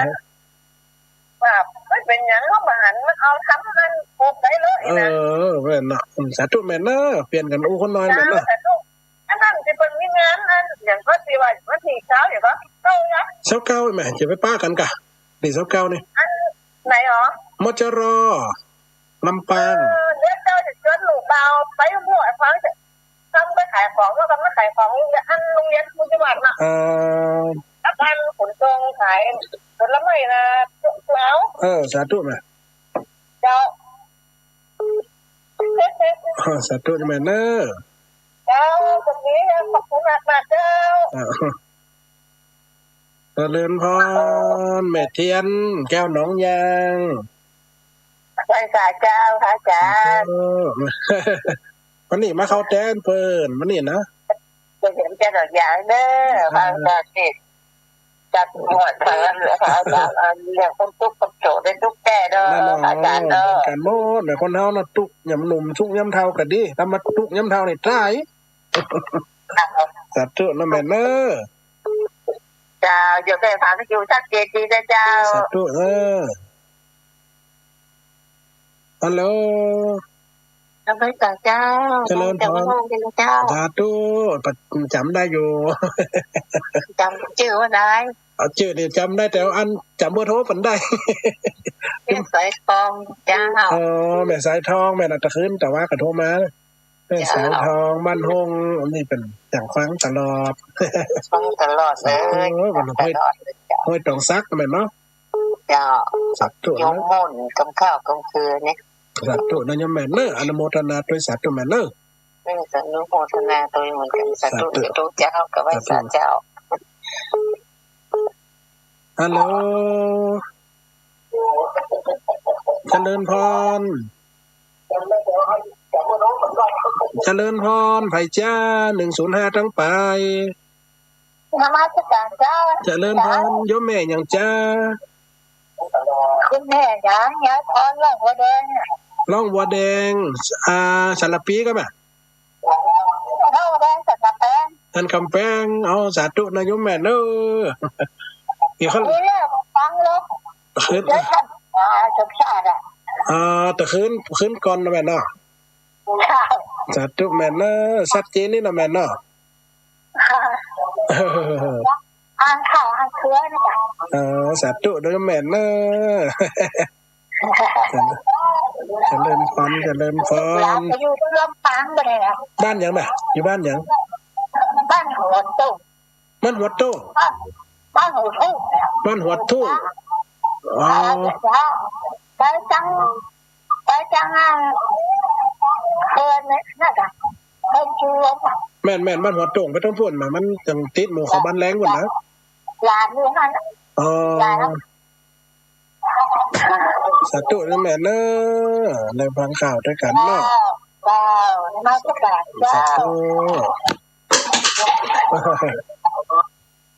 ว่ามันเป๋นหยังเขาบ่หันมาเอาทำมันปลูกได้เลยนะ เออ แม่นเนาะ อืม สาธุแม่นเนอะ เปลี่ยนกั๋นอู้คนน้อยแม่นเนอะ สาธุ อันนั้นตี้เปิ้นมีงานอันหยังก็ตี้ว่าวันตี้ซาวหยังก็เก้านะ ซาวเก้าแม่ จะไปปะกั๋นก้า ตี้ซาวเก้านี่ อันไหนหรอ มจร ลำปาง เออ เดี๋ยวเจ้าจะชวนลูกบ่าวไปหัวฟัง กำไปขายของ แล้วกำมาขายของโรงเรียน อันโรงเรียนพุทธวัตรน่ะ เอ่อ แล้วอันขนส่งขายผลไม้นะ เจ้า เออ สาธุแม่ เจ้า เออ สาธุแม่เนอะ เจ้า วันนี้นะ ขอบคุณมากๆ เจ้า อ่า เจริญพร แม่เทียน แก้วหนองยาง ไหว้สาเจ้า พระอาจ๋ารย์ เออ วันนี้มาเข้าแตนเปิ้น วันนี้นะ จะเห็นแก้วหนองยางเด้อ พระอาจ๋ารย์ จัดหมวดเปิ้น พระอาจ๋ารย์ อันเรื่องคนตุ๊กข์คนโศกได้ตุ๊กข์แก้เด้อ นั่นน่ะ พระอาจ๋ารย์เด้อ เหมือนกั๋นหมด แม่คนเฮาน่ะตุ๊กข์ยามหนุ่ม ตุ๊กข์ยามเฒ่าก็ดี ถ้ามาตุ๊กข์ยามเฒ่านี่ต๋าย สาธุนะแม่เนอะ เจ้า โยมแม่ฟังอยู่ชัดเจนดีนะเจ้า สาธุเออ ฮัลโหล นมัสก๋านเจ้า เจริญพร เจ้า สาธุ จ๋ำได้อยู่ จ๋ำจื้อบ่ได้ เอาจื้อนี่จ๋ำได้ แต่อันจ๋ำเบอร์โทรบ่ได้ แม่สายทองเจ้า อ๋อ แม่สายทอง แม่นตะคืนตะวาก็โทรมา แม่สายทอง เจ้า บ้านห้อง อันนี้เปิ้นจ๋ำฟังตลอด ฟังตลอดเลย โอ้ บ้านห้วย ตลอดเลยเจ้า ห้วยตองสักแม่นเนาะ เจ้า สาธุนะ โยมม่วนกำข้าวกำคืนนี่ สาธุนะโยมแม่เนอะ อนุโมทนาตวย สาธุแม่เนอะ เออ อนุโมทนาตวยเหมือนกั๋น สาธุ สาธุ สาธุเจ้า กับไหว้สาเจ้า ฮัลโหล เจริญพร เจริญพร ใผจ้า หนึ่งศูนย์ห้า ตังใป๋ นมัสก๋านเจ้า เจริญพร โยมแม่หยังจ้า คุณแม่หยัง ยายพร ร่องบัวแดง ร่องบัวแดง อ่า สารภีก็แม่ ร่องบัวแดง สันกำแปง สันกำแปง เอา สาธุนะโยมแม่เนอะ เดี๋ยวเขา นี่แหละ ฟังลง คืน เดี๋ยวท่าน อ่า สมชาติอะ อ่า ตะคืน คืนก่อนนะแม่เนาะ ค่ะ สาธุแม่เนอะ ชัดเจนนี่นะแม่เนาะ ค่ะ อ่านข่าวอ่านเครือนี่จ้ะ เออ สาธุเด้อแม่เนอะ เจริญพร เจริญพร ลูกหลานไปอยู่ลำปางบ่ได้นะ บ้านหยังแม่ อยู่บ้านหยัง บ้านหัวโต้ง บ้านหัวโต้ง บ้าน บ้านหัวทุ่งเนี่ย บ้านหัวทุ่ง อ๋อ อ่า เดี๋ยวจ้ะ ไปจัง ไปจัง อ่า เขื่อนเนี่ย นั่นน่ะ เขื่อนชูลมอ่ะ แม่นๆ บ้านหัวโต้งไปตางปู้นมา มันจังติดหมู่เขาบ้านแลงปู้นนะ หลานอยู่หั้นน่ะ อ๋อ หลาน สาธุนะแม่เนอะ ได้ฟังข่าวตวยกั๋นเนาะ เจ้า เจ้า นมัสก๋านเจ้า สาธุ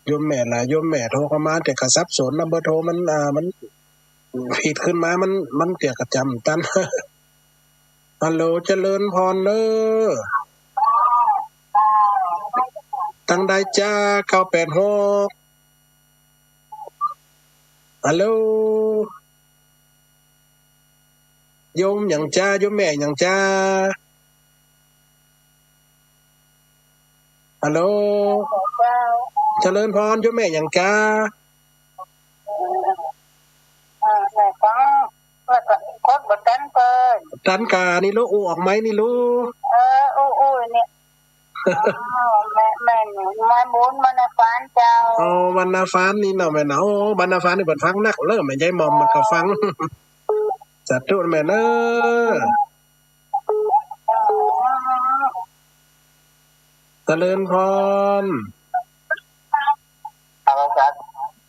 โยมแม่ล่ะ โยมแม่โทรเข้ามา แต่ก็สับสนนะ เบอร์โทรมัน อ่า มันผิดขึ้นมา มัน มันเตียะก็จ๋ำตัน ฮัลโหล เจริญพรเนอะ ตังใดจ้า เก้าแปดหก ฮัลโหล โยมหยังจ้า โยมแม่หยังจ้า ฮัลโหล เจ้า เจริญพร โยมแม่หยังจ้า อ่า แม่ฟัง แล้วก็กดบ่ตันเปิ้น ตันกานี่ลูก อู้ออกไมค์นี่ลูก เออ อู้ อู้นี่ อ๋อ แม่ แม่ แม่บุญบรรณาฟานเจ้า อ๋อ บรรณาฟานนี่เนาะแม่เนาะ โอ้ บรรณาฟานนี่เปิ้นฟังนักเลย แม่ยายหม่อมมันก็ฟัง สาธุแม่เนอะ เจริญพร ฮัลโหลอาจ๋ารย์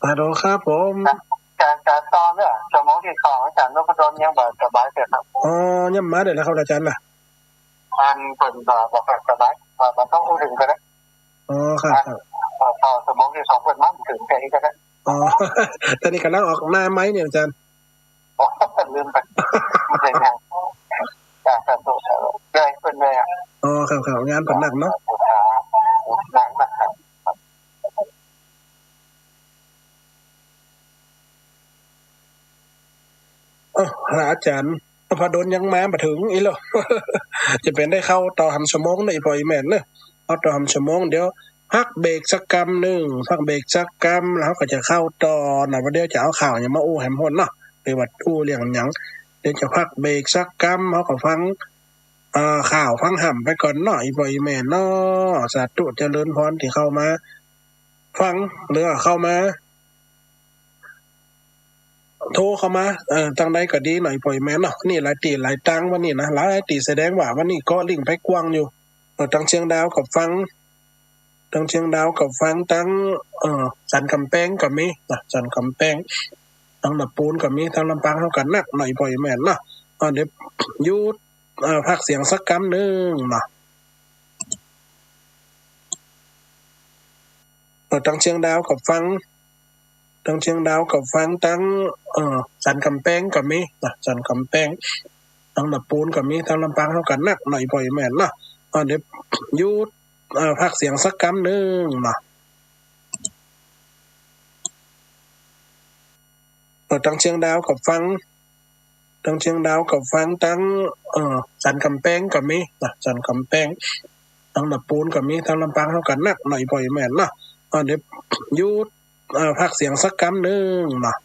ฮัลโหลครับผม อาจ๋ารย์ อาจ๋ารย์ ตอนเนี่ย ชั่วโมงตี้สอง อาจ๋ารย์นพดลยังบ่สบายเตื้อครับ อ๋อ ยังบ่มาเตื้อแล้วครับอาจ๋ารย์น่ะ อันเปิ้นบ่ บ่ค่อยสบาย บ่ บ่ต้องอู้เถิงก็ได้ อ๋อ ครับ อัน ครับ พอ พอชั่วโมงตี้สองเปิ้นมาเถิงแค่นี้ก็ได้ อ๋อ ต๋อนนี้ก่ำลังออกหน้าไมค์เนี่ยอาจ๋ารย์ อ๋อ ลืมไป เป๋นหยัง จ้ะ สาธุ สาธุ ได้เปิ้นได้อะ อ๋อ ครับ ครับ งานเปิ้นหนักเนาะ ครับ หนัก หนักครับ เอ้อ อาจ๋ารย์นพดลยังมาบ่เถิงอีกเหรอ จะเป๋นได้เข้าต่อหำชั่วโมงเนาะ อี่ป้ออี่แม่เนาะ เข้าต่อหำชั่วโมง เดี๋ยว พักเบรกสักกำนึ่ง พักเบรกสักกำ แล้วเฮาก็จะเข้าต่อนะ ว่าเดี๋ยวจะเอาข่าวหยังมาอู้แหมพ่นเนาะ หรือว่าอู้เรื่องหยัง เดี๋ยวจะพักเบรกสักกำ เฮาก็ฟัง เอ่อ ข่าวฟังหำไปก่อนเนาะ อี่ป้ออี่แม่เนาะ สาธุเจริญพรตี้เข้ามาฟัง หรือว่าเข้ามา โทรเข้ามา เอ่อ ตังใดก็ดีเนาะ อี่ป้ออี่แม่เนาะ นี่หลายตี้หลายตังวันนี้นะ หลายตี้ แสดงว่าวันนี้ก็ลิงก์ไปกว้างอยู่ เอ่อ ตังเชียงดาวก็ฟัง ตังเชียงดาวก็ฟัง ตัง เอ่อ สันกำแปงก็มีนะ สันกำแปง ตังหน้าปูนก็มี ตังลำปางเฮาก็นักเนาะ อี่ป้ออี่แม่เนาะ อ่า เดี๋ยวหยุด เอ่อ พักเสียงสักกำนึ่งเนาะ เอ่อ ตังเชียงดาวก็ฟัง ตังเชียงดาวก็ฟัง ตัง เอ่อ สันกำแปงก็มีนะ สันกำแปง ตังหน้าปูนก็มี ตังลำปางเฮาก็นักเนาะ อี่ป้ออี่แม่เนาะ อ่า เดี๋ยวหยุด เอ่อ พักเสียงสักกำนึ่งเนาะ เอ่อ ตังเชียงดาวก็ฟัง ตังเชียงดาวก็ฟัง ตัง เอ่อ สันก๋ำแปงก็มีเนาะ สันก๋ำแปง ตังหนองปูนก็มี ตังลำปางเฮาก็นักเนาะ อี่ป้ออี่แม่เนาะ อ่า เดี๋ยวหยุด อ่า พักเสียงสักกำนึ่งเนาะ